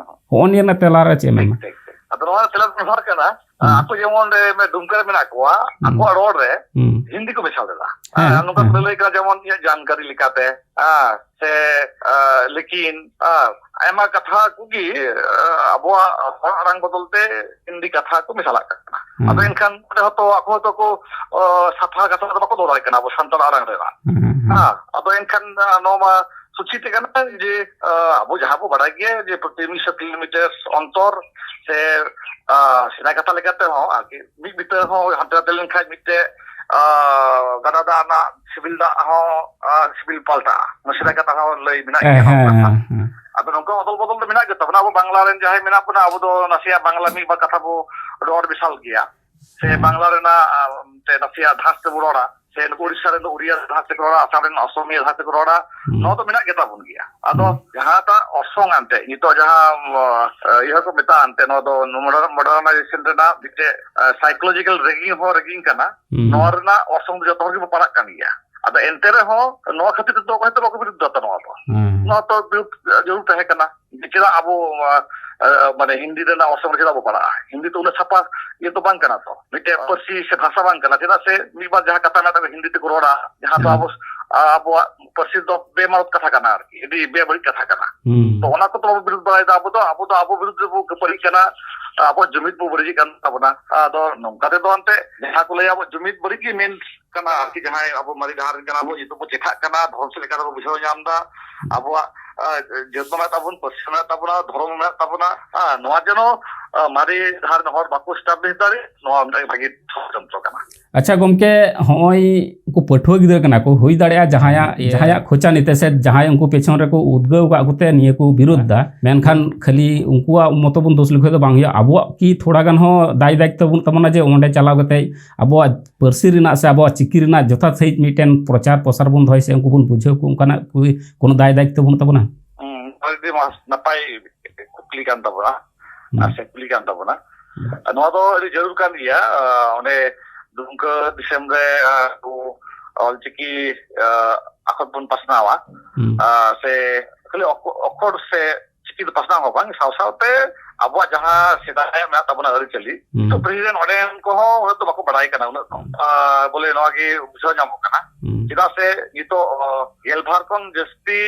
ᱦᱚᱸᱜᱼᱚ ᱱᱤᱭᱟᱹ ᱨᱮᱱᱟᱜ ᱛᱮᱞᱟ ᱨᱮ ᱪᱮᱫ ᱮᱢ ᱴᱷᱤᱠ, ᱮᱢᱟ? ᱴᱷᱤᱠ, ᱴᱷᱤᱠ᱾ ᱟᱫᱚ ᱱᱚᱣᱟ ᱛᱮᱞᱟ ᱫᱚ ᱱᱚᱣᱟ ᱠᱟᱱᱟ, ᱦᱩᱸ᱾ ᱟᱠᱚ ᱡᱮᱢᱚᱱ ᱨᱮ ᱢᱮ-, ᱰᱩᱢᱠᱟ ᱨᱮ ᱢᱮᱱᱟᱜ ᱠᱚᱣᱟ, ᱦᱩᱸ᱾ ᱟᱠᱚᱣᱟᱜ ᱨᱚᱲ ᱨᱮ ᱦᱮᱸ, ᱦᱤᱱᱫᱤ ᱠᱚ ᱢᱮᱥᱟ ᱞᱮᱫᱟ᱾ ᱦᱮᱸ, ᱟᱨ ᱱᱚᱝᱠᱟ ᱦᱮᱸ᱾ ᱠᱚ ᱞᱟᱹᱭ ᱠᱟᱱᱟ ᱡᱮᱢᱚᱱ ᱤᱧᱟᱹᱜ ᱡᱟᱱᱠᱟᱨᱤ ᱞᱮᱠᱟᱛᱮ, ᱦᱮᱸ, ᱥᱮ ᱞᱮᱠᱤᱱ ᱟᱨ ᱟᱭᱢᱟ ᱠᱟᱛᱷᱟ ᱠᱚᱜᱮ ᱟᱵᱚᱣᱟᱜ ᱦᱚᱲ ᱟᱲᱟᱝ ᱵᱚᱫᱚᱞ ᱛᱮ ᱦᱤᱱᱫᱤ ᱠᱟᱛᱷᱟ ᱠᱚ ᱢᱮᱥᱟᱞᱟᱜ ᱠᱟᱱᱟ᱾ ᱟᱫᱚ ᱮᱱᱠᱷᱟᱱ ᱚᱸᱰᱮ ᱦᱚᱸᱛᱚ ᱟᱠᱚ ᱦᱚᱸᱛᱚ ᱠᱚ ᱥᱟᱯᱷᱟ ᱠᱟᱛᱷᱟ ᱫᱚ ᱵᱟᱠᱚ ᱫᱚᱦᱚ ᱫᱟᱲᱮᱭᱟᱜ ᱠᱟᱱᱟ ᱟᱵᱚ ᱥᱟᱱᱛᱟᱲ ᱟᱲᱟᱝ ᱨᱮᱱᱟᱜ᱾ ᱦᱮᱸ, ᱟᱫᱚ ᱮᱱᱠᱷᱟᱱ ᱱᱚᱣᱟ ᱢᱟ ᱥᱩᱪᱤ ᱛᱮ ᱠᱟᱱᱟ ᱡᱮ ᱟᱵᱚ ᱡᱟᱦᱟᱸ ᱵᱚ ᱵᱟᱲᱟᱭ ᱜᱮᱭᱟ ᱡᱮ ᱯᱨᱚᱛᱤ ᱢᱤᱫᱥᱚ ᱠᱤᱞᱳᱢᱤᱴᱟᱨ ᱚᱱᱛᱚᱨ ᱥᱮ ᱥᱮᱫᱟᱭ ᱠᱟᱛᱷᱟ ᱞᱮᱠᱟᱛᱮ ᱦᱚᱸ ᱟᱨᱠᱤ ᱢᱤᱫ ᱵᱤᱛᱟᱹ ᱦᱚᱸ ᱦᱟᱱᱛᱮ ᱱᱟᱛᱮ ᱞᱮᱱᱠᱷᱟᱱ ᱢᱤᱫᱴᱮᱡ ᱜᱟᱰᱟ ᱫᱟᱜ ᱨᱮᱱᱟᱜ ᱥᱤᱵᱤᱞ ᱫᱟᱜ ᱦᱚᱸ ᱥᱤᱵᱤᱞ ᱯᱟᱞᱴᱟᱜᱼᱟ᱾ ᱱᱟᱥᱮᱱᱟᱜ ᱠᱟᱛᱷᱟ ᱦᱚᱸ ᱞᱟᱹᱭ ᱢᱮᱱᱟᱜ ᱜᱮᱭᱟ᱾ ᱟᱫᱚ ᱱᱚᱝᱠᱟ ᱚᱫᱚᱞ ᱵᱚᱫᱚᱞ ᱫᱚ ᱢᱮᱱᱟᱜ ᱜᱮ ᱛᱟᱵᱚᱱᱟ᱾ ᱟᱵᱚ ᱵᱟᱝᱞᱟ ᱨᱮᱱ ᱡᱟᱦᱟᱸᱭ ᱢᱮᱱᱟᱜ ᱵᱚᱱᱟ, ᱟᱵᱚ ᱫᱚ ᱱᱟᱥᱮᱭᱟᱜ ᱵᱟᱝᱞᱟ ᱢᱤᱫ ᱵᱟᱨ ᱠᱟᱛᱷᱟ ᱵᱚ ᱨᱚᱲ ᱢᱮᱥᱟᱞ ᱜᱮᱭᱟ, ᱥᱮ ᱵᱟᱝᱞᱟ ᱨᱮᱱᱟᱜ ᱛᱮ ᱱᱟᱥᱮᱭᱟᱜ ᱫᱷᱟᱥ ᱛᱮᱵᱚ ᱨᱚᱲᱟ, ᱥᱮ ᱱᱩᱠᱩ ᱩᱲᱤᱥᱥᱟ ᱨᱮᱱ ᱫᱚ ᱩᱲᱤᱭᱟ ᱫᱷᱟᱥ ᱛᱮᱠᱚ ᱨᱚᱲᱟ, ᱟᱥᱟᱢ ᱨᱮᱱ ᱚᱥᱚᱢᱤᱭᱟ ᱫᱷᱟᱥ ᱛᱮᱠᱚ ᱨᱚᱲᱟ᱾ ᱱᱚᱣᱟ ᱫᱚ ᱢᱮᱱᱟᱜ ᱜᱮ ᱛᱟᱵᱚᱱ ᱜᱮᱭᱟ᱾ ᱟᱫᱚ ᱡᱟᱦᱟᱸᱴᱟᱜ ᱚᱨᱥᱚᱝ ᱟᱱᱛᱮ ᱱᱤᱛᱚᱜ ᱡᱟᱦᱟᱸ ᱤᱭᱟᱹ ᱠᱚ ᱢᱮᱛᱟᱜᱼᱟ ᱟᱱᱛᱮ, ᱱᱚᱣᱟ ᱫᱚ ᱢᱚᱰᱟᱨᱱᱟᱭᱡᱮᱥᱚᱱ ᱨᱮᱱᱟᱜ ᱢᱤᱫᱴᱮᱡ ᱥᱟᱭᱠᱳᱞᱚᱡᱤᱠᱟᱞ ᱨᱮᱜᱤᱝ ᱦᱚᱸ ᱨᱮᱜᱤᱝ ᱠᱟᱱᱟ᱾ ᱱᱚᱣᱟ ᱨᱮᱱᱟᱜ ᱚᱨᱥᱚᱝ ᱫᱚ ᱡᱚᱛᱚ ᱦᱚᱲ ᱜᱮᱵᱚ ᱯᱟᱲᱟᱜ ᱠᱟᱱ ᱜᱮᱭᱟ᱾ ᱟᱫᱚ ᱮᱱᱛᱮ ᱨᱮᱦᱚᱸ ᱱᱚᱣᱟ ᱠᱷᱟᱹᱛᱤᱨ ᱛᱮᱫᱚ ᱚᱠᱚᱭ ᱦᱚᱸᱛᱚ ᱵᱟᱠᱚ ᱵᱤᱨᱩᱫᱷ ᱫᱟ ᱱᱚᱣᱟ ᱫᱚ᱾ ᱱᱚᱣᱟ ᱛᱚ ᱵᱤᱨᱩᱫᱷ ᱡᱟᱹᱨᱩᱲ ᱛᱟᱦᱮᱸ ᱠᱟᱱᱟ᱾ ᱪᱮᱫᱟᱜ ᱟᱵᱚ ᱢᱟᱱᱮ ᱦᱤᱱᱫᱤ ᱨᱮᱱᱟᱜ ᱚᱨᱥᱚᱝ ᱨᱮ ᱪᱮᱫᱟᱜ ᱵᱚ ᱯᱟᱲᱟᱜᱼᱟ? ᱦᱤᱱᱫᱤ ᱛᱚ ᱩᱱᱟᱹᱜ ᱥᱟᱯᱷᱟ ᱤᱭᱟᱹ ᱛᱚ ᱵᱟᱝ ᱠᱟᱱᱟ ᱛᱚ, ᱢᱤᱫᱴᱮᱡ ᱯᱟᱹᱨᱥᱤ ᱥᱮ ᱵᱷᱟᱥᱟ ᱵᱟᱝ ᱠᱟᱱᱟ᱾ ᱪᱮᱫᱟᱜ ᱥᱮ ᱢᱤᱫ ᱵᱟᱨ ᱡᱟᱦᱟᱸ ᱠᱟᱛᱷᱟ ᱢᱮᱱᱟᱜ ᱛᱟᱠᱚᱣᱟ ᱦᱤᱱᱫᱤ ᱛᱮᱠᱚ ᱨᱚᱲᱟ, ᱡᱟᱦᱟᱸ ᱫᱚ ᱟᱵᱚ ᱟᱵᱚᱣᱟᱜ ᱯᱟᱹᱨᱥᱤ ᱫᱚ ᱵᱮᱢᱟᱱᱚᱛ ᱠᱟᱛᱷᱟ ᱠᱟᱱᱟ ᱟᱨᱠᱤ, ᱟᱹᱰᱤ ᱵᱮᱵᱟᱹᱲᱤᱡ ᱠᱟᱛᱷᱟ ᱠᱟᱱᱟ᱾ ᱛᱚ ᱚᱱᱟ ᱠᱚᱫᱚ ᱵᱟᱵᱚ ᱵᱤᱨᱩᱫᱷ ᱵᱟᱲᱟᱭᱮᱫᱟ᱾ ᱟᱵᱚ ᱫᱚ ᱟᱵᱚ ᱫᱚ ᱟᱵᱚ ᱵᱤᱨᱩᱫᱷ ᱨᱮᱵᱚ ᱠᱷᱟᱹᱯᱟᱹᱨᱤᱜ ᱠᱟᱱᱟ, ᱟᱵᱚᱣᱟᱜ ᱡᱩᱢᱤᱫ ᱵᱚ ᱵᱟᱹᱲᱤᱡᱮᱫ ᱠᱟᱱ ᱛᱟᱵᱚᱱᱟ᱾ ᱟᱫᱚ ᱱᱚᱝᱠᱟ ᱛᱮᱫᱚ ᱮᱱᱛᱮ ᱡᱟᱦᱟᱸ ᱠᱚ ᱞᱟᱹᱭᱟ ᱟᱵᱚ ᱡᱩᱢᱤᱫ ᱵᱟᱹᱲᱤᱡ ᱜᱮ ᱢᱮᱱ ᱠᱟᱱᱟ ᱟᱨᱠᱤ᱾ ᱡᱟᱦᱟᱸᱭ ᱟᱵᱚ ᱢᱟᱨᱮ ᱰᱟᱦᱟᱨ ᱨᱮᱱ ᱠᱟᱱᱟ ᱵᱚ, ᱱᱤᱛᱚᱜ ᱵᱚ ᱪᱮᱴᱷᱟᱜ ᱠᱟᱱᱟ, ᱫᱷᱚᱨᱚᱢ ᱥᱮᱫ ᱞᱮᱠᱟ ᱛᱮᱵᱚ ᱵᱩᱡᱷᱟᱹᱣ ᱧᱟᱢ ᱮᱫᱟ᱾ ᱟᱵᱚᱣᱟᱜ ᱡᱟᱹᱛ ᱢᱮᱱᱟᱜ ᱛᱟᱵᱚᱱ, ᱯᱟᱹᱨᱥᱤ ᱢᱮᱱᱟᱜ ᱛᱟᱵᱚᱱᱟ, ᱫᱷᱚᱨᱚᱢ ᱢᱮᱱᱟᱜ ᱛᱟᱵᱚᱱᱟ᱾ ᱦᱮᱸ, ᱱᱚᱣᱟ ᱡᱮᱱᱚ ᱢᱟᱨᱮ ᱰᱟᱦᱟᱨ ᱨᱮᱱ ᱦᱚᱲ ᱵᱟᱠᱚ ᱮᱥᱴᱟᱵᱞᱤᱥ ᱫᱟᱲᱮ, ᱱᱚᱣᱟ ᱢᱤᱫᱴᱟᱝ ᱵᱷᱟᱹᱜᱤ ᱥᱚᱲᱚᱡᱚᱱᱛᱨᱚ ᱠᱟᱱᱟ᱾ ᱟᱪᱪᱷᱟ ᱜᱚᱢᱠᱮ, ᱦᱚᱸᱜᱼᱚᱭ ᱩᱱᱠᱩ ᱯᱟᱹᱴᱷᱩᱣᱟᱹ ᱜᱤᱫᱽᱨᱟᱹ ᱠᱟᱱᱟ ᱠᱚ, ᱦᱩᱭ ᱫᱟᱲᱮᱭᱟᱜᱼᱟ ᱡᱟᱦᱟᱸᱭᱟᱜ ᱡᱟᱦᱟᱸᱭᱟᱜ ᱠᱷᱚᱪᱟ ᱱᱤᱛᱮ ᱥᱮ ᱡᱟᱦᱟᱸᱭ ᱩᱱᱠᱩ ᱯᱮᱪᱷᱚᱱ ᱨᱮᱠᱚ ᱩᱫᱽᱜᱟᱹᱣ ᱟᱠᱟᱫ ᱠᱚᱛᱮ ᱱᱤᱭᱟᱹ ᱠᱚ ᱵᱤᱨᱳᱫᱷ ᱫᱟ, ᱢᱮᱱᱠᱷᱟᱱ ᱠᱷᱟᱹᱞᱤ ᱩᱱᱠᱩᱣᱟᱜ ᱢᱚᱛᱚ ᱵᱚᱱ ᱫᱳᱥ ᱞᱮᱠᱷᱟᱱ ᱫᱚ ᱵᱟᱝ ᱦᱩᱭᱩᱜᱼᱟ᱾ ᱟᱵᱚᱣᱟᱜ ᱠᱤ ᱛᱷᱚᱲᱟ ᱜᱟᱱ ᱦᱚᱸ ᱫᱟᱭ ᱫᱟᱭᱤᱛᱛᱚ ᱵᱚᱱ ᱛᱟᱵᱚᱱᱟ ᱡᱮ ᱚᱸᱰᱮ ᱪᱟᱞᱟᱣ ᱠᱟᱛᱮ ᱟᱵᱚᱣᱟᱜ ᱯᱟᱹᱨᱥᱤ ᱨᱮᱱᱟᱜ ᱥᱮ ᱟᱵᱚᱣᱟᱜ ᱪᱤᱠᱤ ᱨᱮᱱᱟᱜ ᱡᱚᱛᱷᱟᱛ ᱥᱟᱺᱦᱤᱡ ᱢᱤᱫᱴᱮᱱ ᱯᱨᱚᱪᱟᱨ ᱯᱨᱚᱥᱟᱨ ᱵᱚᱱ ᱫᱚᱦᱚᱭ ᱥᱮ ᱩᱱᱠᱩ ᱵᱚᱱ ᱵᱩᱡᱷᱟᱹᱣ ᱠᱚ, ᱚᱱᱠᱟᱱᱟᱜ ᱠᱚ-, ᱠᱳᱱᱳ ᱫᱟᱭ ᱫᱟᱭᱤᱛᱛᱚ ᱵᱟᱹᱱᱩᱜ ᱛᱟᱵᱚᱱᱟ? ᱦᱩᱸ, ᱟᱹᱰᱤ ᱢᱚᱡᱽ, ᱱᱟᱯᱟᱭ ᱠᱩᱠᱞᱤ ᱠᱟᱱ ᱛᱟᱵᱚᱱᱟ᱾ ᱦᱩᱸ᱾ ᱟᱨ ᱥᱮ ᱠᱩᱞᱤ ᱠᱟᱱ ᱛᱟᱵᱚᱱᱟ᱾ ᱦᱩᱸ᱾ ᱱᱚᱣᱟ ᱫᱚ ᱟᱹᱰᱤ ᱡᱟᱹᱨᱩᱲ ᱠᱟᱱ ᱜᱮᱭᱟ᱾ ᱟᱸ, ᱚᱸᱰᱮ ᱫᱩᱢᱠᱟᱹ ᱫᱤᱥᱚᱢ ᱨᱮ, ᱟᱸ, ᱟᱵᱚ ᱚᱞᱪᱤᱠᱤ, ᱟᱸ, ᱟᱠᱷᱚᱨ ᱵᱚᱱ ᱯᱟᱥᱱᱟᱣᱟ᱾ ᱦᱩᱸ᱾ ᱟᱸ, ᱥᱮ ᱠᱷᱟᱹᱞᱤ ᱚᱠ-, ᱚᱠᱷᱚᱨ ᱥᱮ ᱪᱤᱠᱤ ᱫᱚ ᱯᱟᱥᱱᱟᱣ ᱦᱚᱸ ᱵᱟᱝ, ᱥᱟᱶ ᱥᱟᱶᱛᱮ ᱟᱵᱚᱣᱟᱜ ᱡᱟᱦᱟᱸ ᱥᱮᱫᱟᱭᱟᱜ ᱢᱮᱱᱟᱜ ᱛᱟᱵᱚᱱᱟ ᱟᱹᱨᱤᱪᱟᱹᱞᱤ, ᱦᱩᱸ᱾ ᱱᱤᱛᱚᱜ ᱯᱤᱲᱦᱤ ᱨᱮᱱ ᱚᱸᱰᱮᱱ ᱠᱚᱦᱚᱸ ᱩᱱᱟᱹᱜ ᱫᱚ ᱵᱟᱠᱚ ᱵᱟᱲᱟᱭ ᱠᱟᱱᱟ ᱩᱱᱟᱹᱜ ᱫᱚ᱾ ᱦᱩᱸ᱾ ᱟᱨ ᱵᱚᱞᱮ ᱱᱚᱣᱟ ᱜᱮ ᱵᱩᱡᱷᱟᱹᱣ ᱧᱟᱢᱚᱜ ᱠᱟᱱᱟ᱾ ᱦᱩᱸ᱾ ᱪᱮᱫᱟᱜ ᱥᱮ ᱱᱤᱛᱚᱜ, ᱚ, ᱜᱮᱞᱵᱟᱨ ᱠᱷᱚᱱ ᱡᱟᱹᱥᱛᱤ,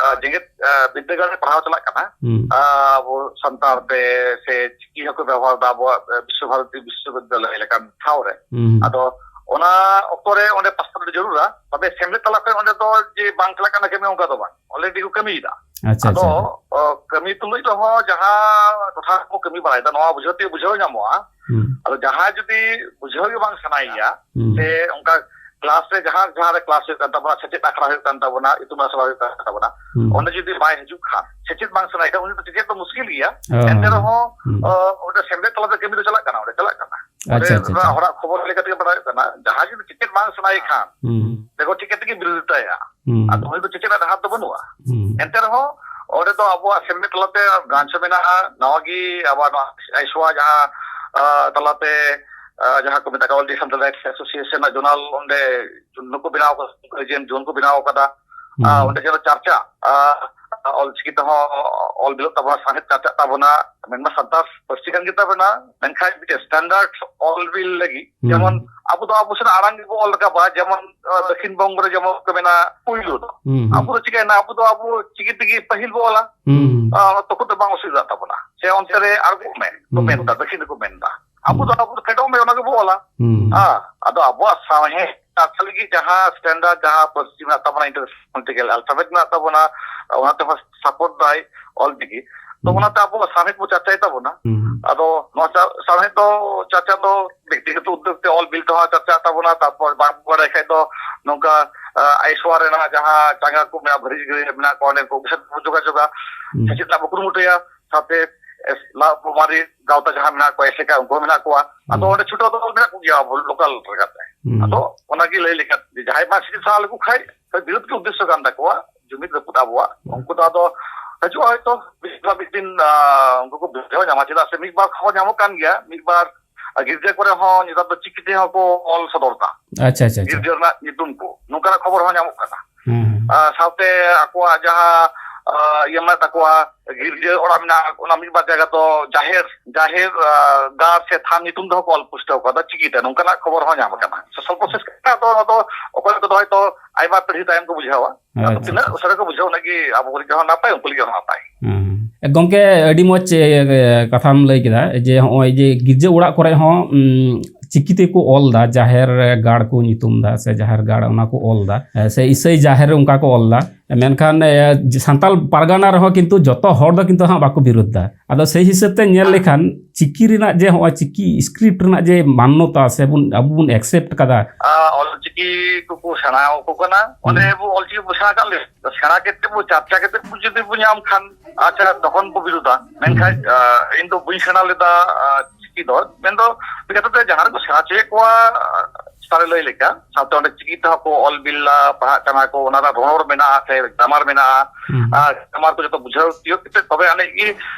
ᱟ, ᱡᱮᱜᱮᱛ, ᱟ, ᱵᱤᱨᱫᱟᱹᱜᱟᱲ ᱨᱮ ᱯᱟᱲᱦᱟᱣ ᱪᱟᱞᱟᱜ ᱠᱟᱱᱟ᱾ ᱦᱩᱸ᱾ ᱟ, ᱟᱵᱚ ᱥᱟᱱᱛᱟᱲ ᱛᱮ ᱥᱮ ᱪᱤᱠᱤ ᱦᱚᱸᱠᱚ ᱵᱮᱵᱚᱦᱟᱨ ᱮᱫᱟ ᱟᱵᱚᱣᱟᱜ, ᱟ, ᱵᱤᱥᱥᱚ ᱵᱷᱟᱨᱚᱛᱤ ᱵᱤᱥᱥᱚᱵᱤᱫᱽᱫᱟᱞᱚᱭ ᱞᱮᱠᱟᱱ ᱴᱷᱟᱶ ᱨᱮ᱾ ᱦᱩᱸ᱾ ᱟᱫᱚ ᱚᱱᱟ ᱚᱠᱛᱚ ᱨᱮ ᱚᱸᱰᱮ ᱯᱟᱥᱯᱳᱨᱴ ᱟᱹᱰᱤ ᱡᱟᱹᱨᱩᱲᱟ, ᱛᱚᱵᱮ ᱥᱮᱢᱞᱮᱫ ᱛᱟᱞᱟᱛᱮ ᱚᱸᱰᱮ ᱫᱚ ᱡᱮ ᱵᱟᱝ ᱪᱟᱞᱟᱜ ᱠᱟᱱᱟ ᱠᱟᱹᱢᱤ, ᱚᱱᱠᱟ ᱫᱚ ᱵᱟᱝ, already ᱠᱚ ᱠᱟᱹᱢᱤᱭᱮᱫᱟ᱾ ᱟᱪᱪᱷᱟ, ᱟᱫᱚ, ᱟᱪᱪᱷᱟ᱾ ᱚ, ᱠᱟᱹᱢᱤ ᱛᱩᱞᱩᱡ ᱨᱮᱦᱚᱸ ᱡᱟᱦᱟᱸ ᱴᱚᱴᱷᱟ ᱨᱮᱠᱚ ᱠᱟᱹᱢᱤ ᱵᱟᱲᱟᱭᱮᱫᱟ, ᱱᱚᱣᱟ ᱵᱩᱡᱷᱟᱹᱣ ᱛᱮ ᱵᱩᱡᱷᱟᱹᱣ ᱧᱟᱢᱚᱜᱼᱟ᱾ ᱦᱩᱸ᱾ ᱟᱫᱚ ᱡᱟᱦᱟᱸᱭ ᱡᱩᱫᱤ ᱵᱩᱡᱷᱟᱹᱣ ᱜᱮ ᱵᱟᱝ ᱥᱟᱱᱟᱭᱮᱭᱟ, ᱦᱩᱸ᱾ ᱥᱮ ᱚᱱᱠᱟ ᱠᱞᱟᱥ ᱨᱮ ᱡᱟᱦᱟᱸ, ᱡᱟᱦᱟᱸ ᱨᱮ ᱠᱞᱟᱥ ᱦᱩᱭᱩᱜ ᱠᱟᱱ ᱛᱟᱵᱚᱱᱟ, ᱥᱮᱪᱮᱫ ᱟᱠᱷᱲᱟ ᱦᱩᱭᱩᱜ ᱠᱟᱱ ᱛᱟᱵᱚᱱᱟ, ᱤᱛᱩᱱ ᱟᱥᱲᱟ ᱦᱩᱭᱩᱜ ᱠᱟᱱ ᱛᱟᱵᱚᱱᱟ, ᱦᱩᱸ᱾ ᱚᱸᱰᱮ ᱡᱩᱫᱤ ᱵᱟᱭ ᱦᱤᱡᱩᱜ ᱠᱷᱟᱱ, ᱥᱮᱪᱮᱫ ᱵᱟᱝ ᱥᱟᱱᱟᱭᱮ ᱠᱷᱟᱱ, ᱩᱱᱤ ᱫᱚ ᱪᱮᱪᱮᱫ ᱫᱚ ᱢᱩᱥᱠᱤᱞ ᱜᱮᱭᱟ᱾ ᱦᱮᱸ, ᱮᱱᱛᱮ ᱦᱮᱸ᱾ ᱨᱮᱦᱚᱸ, ᱦᱩᱸ᱾ ᱚ, ᱚᱸᱰᱮ ᱥᱮᱢᱞᱮᱫ ᱛᱟᱞᱟᱛᱮ ᱠᱟᱹᱢᱤ ᱫᱚ ᱪᱟᱞᱟᱜ ᱠᱟᱱᱟ, ᱚᱸᱰᱮ ᱪᱟᱞᱟᱜ ᱠᱟᱱᱟ᱾ ᱟᱪᱪᱷᱟ, ᱚᱸᱰᱮ ᱟᱪᱪᱷᱟ, ᱟᱪᱪᱷᱟ᱾ ᱦᱚᱲᱟᱜ ᱠᱷᱚᱵᱚᱨ ᱞᱮᱠᱟ ᱛᱮᱜᱮ ᱵᱟᱲᱟᱭᱚᱜ ᱠᱟᱱᱟ, ᱡᱟᱦᱟᱸᱭ ᱡᱩᱫᱤ ᱪᱮᱪᱮᱫ ᱵᱟᱝ ᱥᱟᱱᱟᱭᱮ ᱠᱷᱟᱱ, ᱦᱩᱸ᱾ ᱵᱮᱜᱚᱨ ᱪᱮᱪᱮᱫ ᱛᱮᱜᱮ ᱵᱤᱨᱳᱫᱷᱤᱛᱟᱭᱟ᱾ ᱦᱩᱸ᱾ ᱟᱫᱚ ᱩᱱᱤ ᱫᱚ ᱪᱮᱪᱮᱫ ᱨᱮᱱᱟᱜ ᱰᱟᱦᱟᱨ ᱫᱚ ᱵᱟᱹᱱᱩᱜᱼᱟ᱾ ᱦᱩᱸ᱾ ᱮᱱᱛᱮ ᱨᱮᱦᱚᱸ ᱚᱸᱰᱮ ᱫᱚ ᱟᱵᱚᱣᱟᱜ ᱥᱮᱢᱞᱮᱫ ᱛᱟᱞᱟᱛᱮ ᱜᱟᱱᱪᱷᱚ ᱢᱮᱱᱟᱜᱼᱟ, ᱱᱟᱣᱟ ᱜᱮ ᱟᱵᱚᱣᱟᱜ ᱱᱚᱣᱟ ᱟᱭᱥᱣᱟ ᱡᱟᱦᱟᱸ, ᱟ, ᱛᱟᱞᱟᱛᱮ, ᱟ, ᱡᱟᱦᱟᱸ ᱠᱚ ᱢᱮᱛᱟᱜ ᱠᱟᱱᱟ All India Santal Rights Association ᱨᱮᱱᱟᱜ zonal ᱚᱸᱰᱮ ᱡᱳᱱ ᱠᱚ ᱵᱮᱱᱟᱣ ᱠᱟᱫᱟ, region ᱡᱳᱱ ᱠᱚ ᱵᱮᱱᱟᱣ ᱠᱟᱫᱟ᱾ ᱦᱩᱸ᱾ ᱟ, ᱚᱸᱰᱮ ᱡᱮᱱᱚ ᱪᱟᱨᱪᱟ, ᱟ, ᱚᱞᱪᱤᱠᱤ ᱛᱮᱦᱚᱸ ᱚᱞ ᱵᱤᱞᱚᱜ ᱛᱟᱵᱚᱱᱟ, ᱥᱟᱶᱦᱮᱫ ᱪᱟᱨᱪᱟᱜ ᱛᱟᱵᱚᱱᱟ, ᱢᱮᱱᱢᱟ ᱥᱟᱱᱛᱟᱲ ᱯᱟᱹᱨᱥᱤ ᱠᱟᱱ ᱜᱮ ᱛᱟᱵᱚᱱᱟ, ᱢᱮᱱᱠᱷᱟᱱ ᱢᱤᱫᱴᱮᱡ standard ᱚᱞ ᱵᱤᱞ ᱞᱟᱹᱜᱤᱫ, ᱦᱩᱸ᱾ ᱡᱮᱢᱚᱱ ᱟᱵᱚ ᱫᱚ ᱟᱵᱚ ᱥᱮᱱᱟᱜ ᱟᱲᱟᱝ ᱜᱮᱵᱚ ᱚᱞ ᱨᱟᱠᱟᱵᱟ, ᱡᱮᱢᱚᱱ, ᱟ, ᱫᱚᱠᱷᱤᱱ ᱵᱚᱝᱜᱚ ᱨᱮ ᱡᱮᱢᱚᱱ ᱠᱚ ᱢᱮᱱᱟ ᱯᱩᱭᱞᱩ ᱫᱚ᱾ ᱦᱩᱸ, ᱦᱩᱸ᱾ ᱟᱵᱚ ᱫᱚ ᱪᱤᱠᱟᱹᱭᱮᱱᱟ, ᱟᱵᱚ ᱫᱚ ᱟᱵᱚ ᱪᱤᱠᱤ ᱛᱮᱜᱮ ᱯᱟᱹᱦᱤᱞ ᱵᱚ ᱚᱞᱟ᱾ ᱦᱩᱸ᱾ ᱟ, ᱛᱚᱠᱷᱚᱱ ᱫᱚ ᱵᱟᱝ ᱚᱥᱩᱵᱤᱫᱷᱟᱜ ᱛᱟᱵᱚᱱᱟ᱾ ᱥᱮ ᱚᱱᱛᱮ ᱨᱮ ᱟᱬᱜᱚᱜ ᱢᱮ ᱠᱚ ᱦᱩᱸ᱾ ᱢᱮᱱᱫᱟ, ᱫᱚᱠᱷᱤᱱ ᱨᱮᱠᱚ ᱢᱮᱱᱫᱟ᱾ ᱟᱵᱚ ᱫᱚ ᱦᱩᱸ᱾ ᱟᱵᱚ ᱫᱚ ᱯᱷᱮᱰᱚᱜ ᱢᱮ, ᱚᱱᱟ ᱜᱮᱵᱚ ᱚᱞᱟ᱾ ᱦᱩᱸ᱾ ᱟ, ᱟᱫᱚ ᱟᱵᱚᱣᱟᱜ ᱥᱟᱶᱦᱮᱫ ᱪᱟᱨᱪᱟ ᱞᱟᱹᱜᱤᱫ ᱡᱟᱦᱟᱸ standard, ᱡᱟᱦᱟᱸ ᱯᱟᱹᱨᱥᱤ ᱢᱮᱱᱟᱜ ᱛᱟᱵᱚᱱᱟ, international alphabet ᱢᱮᱱᱟᱜ ᱛᱟᱵᱚᱱᱟ, ᱚᱱᱟ ᱛᱮᱦᱚᱸ support ᱫᱟᱭ ᱚᱞ ᱪᱤᱠᱤ᱾ ᱛᱚ ᱦᱩᱸ᱾ ᱚᱱᱟᱛᱮ ᱟᱵᱚ ᱥᱟᱶᱦᱮᱫ ᱵᱚ ᱪᱟᱨᱪᱟᱭ ᱛᱟᱵᱚᱱᱟ᱾ ᱦᱩᱸ᱾ ᱟᱫᱚ ᱱᱚᱣᱟ ᱪᱟ-, ᱥᱟᱶᱦᱮᱫ ᱫᱚ ᱪᱟᱨᱪᱟ ᱫᱚ ᱵᱮᱠᱛᱤᱜᱚᱛᱚ ᱩᱫᱽᱫᱳᱜᱽ ᱛᱮ ᱚᱞ ᱵᱤᱞ ᱛᱮᱦᱚᱸ ᱪᱟᱨᱪᱟᱜ ᱛᱟᱵᱚᱱᱟ, ᱛᱟᱨᱯᱚᱨ ᱵᱟᱝ ᱵᱟᱲᱟᱭ ᱠᱷᱟᱡ ᱫᱚ ᱱᱚᱝᱠᱟ, ᱟ, ᱟᱭᱥᱣᱟ ᱨᱮᱱᱟᱜ ᱡᱟᱦᱟᱸ ᱪᱟᱸᱜᱟ ᱠᱚ ᱢᱮᱱᱟᱜᱼᱟ, ᱵᱷᱟᱹᱨᱤ ᱡᱤᱜᱟᱹ ᱨᱮ ᱢᱮᱱᱟᱜ ᱠᱚᱣᱟ, ᱚᱸᱰᱮ ᱠᱚ ᱩᱱᱠᱩ ᱥᱟᱶ ᱵᱚ ᱡᱳᱜᱟᱡᱳᱜᱟ, ᱦᱩᱸ᱾ ᱥᱮᱪᱮᱫ ᱨᱮᱱᱟᱜ ᱵᱚ ᱠᱩᱨᱩᱢᱩᱴᱩᱭᱟ, ᱥᱟᱶᱛᱮ, ᱮᱥ, ᱞᱟ-, ᱢᱟᱨᱮ ᱜᱟᱶᱛᱟ ᱡᱟᱦᱟᱸ ᱢᱮᱱᱟᱜ ᱠᱚᱣᱟ, ᱮᱥᱮᱠᱟ, ᱩᱱᱠᱩ ᱦᱚᱸ ᱢᱮᱱᱟᱜ ᱠᱚᱣᱟ᱾ ᱟᱫᱚ ᱦᱩᱸ᱾ ᱚᱸᱰᱮ ᱪᱷᱩᱴᱟᱹᱣ ᱫᱚ ᱢᱮᱱᱟᱜ ᱠᱚᱜᱮᱭᱟ ᱟᱵᱚ local ᱞᱮᱠᱟᱛᱮ᱾ ᱦᱩᱸ᱾ ᱟᱫᱚ ᱚᱱᱟᱜᱮ ᱞᱟᱹᱭ ᱞᱮᱠᱷᱟᱱ ᱡᱮ ᱡᱟᱦᱟᱸᱭ ᱵᱟᱝ ᱥᱮᱪᱮᱫ ᱥᱟᱱᱟ ᱞᱮᱠᱚ ᱠᱷᱟᱡ, ᱛᱚ ᱵᱤᱨᱳᱫᱷ ᱜᱮ ᱩᱫᱽᱫᱮᱥᱥᱚ ᱠᱟᱱ ᱛᱟᱠᱚᱣᱟ, ᱡᱩᱢᱤᱫ ᱨᱟᱹᱯᱩᱫ ᱟᱵᱚᱣᱟᱜ᱾ ᱦᱩᱸ᱾ ᱩᱱᱠᱩ ᱫᱚ ᱟᱫᱚ ᱦᱤᱡᱩᱜᱼᱟ ᱦᱚᱭᱛᱚ, ᱢᱤᱫ ᱫᱤᱱ, ᱢᱤᱫ ᱫᱤᱱ, ᱟ, ᱩᱱᱠᱩ ᱠᱚ ᱵᱩᱡᱷᱟᱹᱣ ᱧᱟᱢᱟ, ᱪᱮᱫᱟᱜ ᱥᱮ ᱢᱤᱫ ᱵᱟᱨ ᱠᱷᱚᱵᱚᱨ ᱧᱟᱢᱚᱜ ᱠᱟᱱ ᱜᱮᱭᱟ, ᱢᱤᱫ ᱵᱟᱨ ᱜᱤᱨᱡᱟᱹ ᱠᱚᱨᱮ ᱦᱚᱸ ᱱᱮᱛᱟᱨ ᱫᱚ ᱪᱤᱠᱤ ᱛᱮᱦᱚᱸ ᱠᱚ ᱚᱞ ᱥᱚᱫᱚᱨ ᱫᱟ᱾ ᱟᱪᱪᱷᱟ, ᱟᱪᱪᱷᱟ, ᱟᱪᱪᱷᱟ᱾ ᱜᱤᱨᱡᱟᱹ ᱨᱮᱱᱟᱜ ᱧᱩᱛᱩᱢ ᱠᱚ, ᱱᱚᱝᱠᱟᱱᱟᱜ ᱠᱷᱚᱵᱚᱨ ᱦᱚᱸ ᱧᱟᱢᱚᱜ ᱠᱟᱱᱟ᱾ ᱦᱮᱸ, ᱦᱮᱸ᱾ ᱟ, ᱥᱟᱶᱛᱮ ᱟᱠᱚᱣᱟᱜ ᱡᱟᱦᱟᱸ, ᱟᱸ, ᱤᱭᱟᱹ ᱢᱮᱱᱟᱜ ᱛᱟᱠᱚᱣᱟ, ᱜᱤᱨᱡᱟᱹ ᱚᱲᱟᱜ ᱢᱮᱱᱟᱜᱼᱟ, ᱚᱱᱟ ᱢᱤᱫ ᱵᱟᱨ ᱡᱟᱭᱜᱟ ᱫᱚ ᱡᱟᱦᱮᱨ, ᱡᱟᱦᱮᱨ, ᱟᱸ, ᱜᱟᱲ ᱥᱮ ᱛᱷᱟᱱ ᱧᱩᱛᱩᱢ ᱛᱮᱦᱚᱸ ᱠᱚ ᱚᱞ ᱯᱩᱥᱴᱟᱹᱣ ᱠᱟᱫᱟ ᱪᱤᱠᱤᱛᱮ, ᱱᱚᱝᱠᱟᱱᱟᱜ ᱠᱷᱚᱵᱚᱨ ᱦᱚᱸ ᱧᱟᱢ ᱟᱠᱟᱱᱟ᱾ ᱥᱳᱥᱟᱞ ᱯᱨᱚᱥᱮᱥ ᱠᱟᱱᱟ ᱫᱚ, ᱚᱱᱟ ᱫᱚ ᱚᱠᱚᱭ ᱠᱚᱫᱚ ᱦᱚᱭᱛᱳ ᱟᱭᱢᱟ ᱯᱤᱲᱦᱤ ᱛᱟᱭᱚᱢ ᱠᱚ ᱵᱩᱡᱷᱟᱹᱣᱟ᱾ ᱟᱫᱚ ᱟᱪᱪᱷᱟ, ᱛᱤᱱᱟᱹᱜ ᱟᱪᱪᱷᱟ᱾ ᱩᱥᱟᱹᱨᱟ ᱠᱚ ᱵᱩᱡᱷᱟᱹᱣᱟ, ᱩᱱᱟᱹᱜ ᱜᱮ ᱟᱵᱚ ᱞᱟᱹᱜᱤᱫ ᱦᱚᱸ ᱱᱟᱯᱟᱭ, ᱩᱱᱠᱩ ᱞᱟᱹᱜᱤᱫ ᱦᱚᱸ ᱱᱟᱯᱟᱭ᱾ ᱦᱮᱸ᱾ ᱜᱚᱢᱠᱮ, ᱟᱹᱰᱤ ᱢᱚᱡᱽ, ᱮ, ᱠᱟᱛᱷᱟᱢ ᱞᱟᱹᱭ ᱠᱮᱫᱟ ᱡᱮ ᱱᱚᱜᱼᱚᱭ ᱡᱮ ᱜᱤᱨᱡᱟᱹ ᱚᱲᱟᱜ ᱠᱚᱨᱮ ᱦᱚᱸ, ᱩᱢ, ᱪᱤᱠᱤ ᱛᱮᱠᱚ ᱚᱞ ᱫᱟ, ᱡᱟᱦᱮᱨ ᱜᱟᱲ ᱠᱚ ᱧᱩᱛᱩᱢ ᱫᱟ ᱥᱮ ᱡᱟᱦᱮᱨ ᱜᱟᱲ ᱚᱱᱟ ᱠᱚ ᱚᱞ ᱫᱟ, ᱮ, ᱥᱮ ᱤᱥᱟᱹᱭ ᱡᱟᱦᱮᱨ ᱨᱮ ᱚᱱᱠᱟ ᱠᱚ ᱚᱞ ᱫᱟ᱾ ᱢᱮᱱᱠᱷᱟᱱ, ᱮ, ᱥᱟᱱᱛᱟᱲ ᱯᱟᱨᱜᱟᱱᱟ ᱨᱮᱦᱚᱸ ᱠᱤᱱᱛᱩ ᱡᱚᱛᱚ ᱦᱚᱲ ᱫᱚ ᱠᱤᱱᱛᱩ ᱦᱟᱸᱜ ᱵᱟᱠᱚ ᱵᱤᱨᱳᱫ ᱫᱟ᱾ ᱟᱫᱚ ᱥᱮᱭ ᱦᱤᱥᱟᱹᱵ ᱛᱮ ᱧᱮᱞ ᱞᱮᱠᱷᱟᱱ ᱪᱤᱠᱤ ᱨᱮᱱᱟᱜ ᱡᱮ ᱦᱚᱸᱜᱼᱚᱭ ᱪᱤᱠᱤ ᱥᱠᱨᱤᱯᱴ ᱨᱮᱱᱟᱜ ᱡᱮ ᱢᱟᱱᱱᱚᱛᱟ ᱥᱮ ᱵᱚᱱ, ᱟᱵᱚ ᱵᱚᱱ ᱮᱠᱥᱮᱯᱴ ᱠᱟᱫᱟ᱾ ᱟ, ᱚᱞᱪᱤᱠᱤ ᱠᱚᱠᱚ ᱥᱮᱬᱟ ᱟᱠᱚ ᱠᱟᱱᱟ᱾ ᱚᱸᱰᱮ ᱦᱩᱸ᱾ ᱵᱚ ᱚᱞᱪᱤᱠᱤ ᱵᱚ ᱥᱮᱬᱟ ᱠᱟᱜ ᱞᱮ, ᱥᱮᱬᱟ ᱠᱟᱛᱮ ᱵᱚ ᱪᱟᱨᱪᱟ ᱠᱟᱛᱮ ᱵᱚ ᱡᱩᱫᱤ ᱵᱚ ᱧᱟᱢ ᱠᱷᱟᱱ, ᱟᱪᱪᱷᱟ, ᱛᱚᱠᱷᱚᱱ ᱠᱚ ᱵᱤᱨᱳᱫᱟ᱾ ᱢᱮᱱᱠᱷᱟᱱ, ᱦᱩᱸ᱾ ᱟ, ᱤᱧ ᱫᱚ ᱵᱟᱹᱧ ᱥᱮᱬᱟ ᱞᱮᱫᱟ, ᱟ, ᱪᱤᱠᱤ ᱫᱚ᱾ ᱢᱮᱱᱫᱚ ᱢᱤᱫ ᱠᱟᱛᱷᱟ ᱛᱮ ᱡᱟᱦᱟᱸ ᱨᱮᱠᱚ ᱥᱮᱬᱟ ᱦᱚᱪᱚᱭᱮᱫ ᱠᱚᱣᱟ, ᱟ, ᱪᱮᱛᱟᱱ ᱨᱮ ᱞᱟᱹᱭ ᱞᱮᱠᱟ, ᱥᱟᱶᱛᱮ ᱚᱸᱰᱮ ᱪᱤᱠᱤ ᱛᱮᱦᱚᱸ ᱠᱚ ᱚᱞ ᱵᱤᱞᱟ, ᱯᱟᱲᱦᱟᱜ ᱠᱟᱱᱟ ᱠᱚ, ᱚᱱᱟ ᱨᱮᱱᱟᱜ ᱨᱚᱲ ᱢᱮᱱᱟᱜᱼᱟ ᱥᱮ ᱜᱨᱟᱢᱟᱨ ᱢᱮᱱᱟᱜᱼᱟ, ᱦᱩᱸ᱾ ᱟᱨ ᱜᱨᱟᱢᱟᱨ ᱠᱚ ᱡᱚᱛᱚ ᱵᱩᱡᱷᱟᱹᱣ ᱛᱤᱭᱳᱜ ᱠᱟᱛᱮ ᱛᱚᱵᱮ ᱟᱹᱱᱤᱡ ᱜᱮ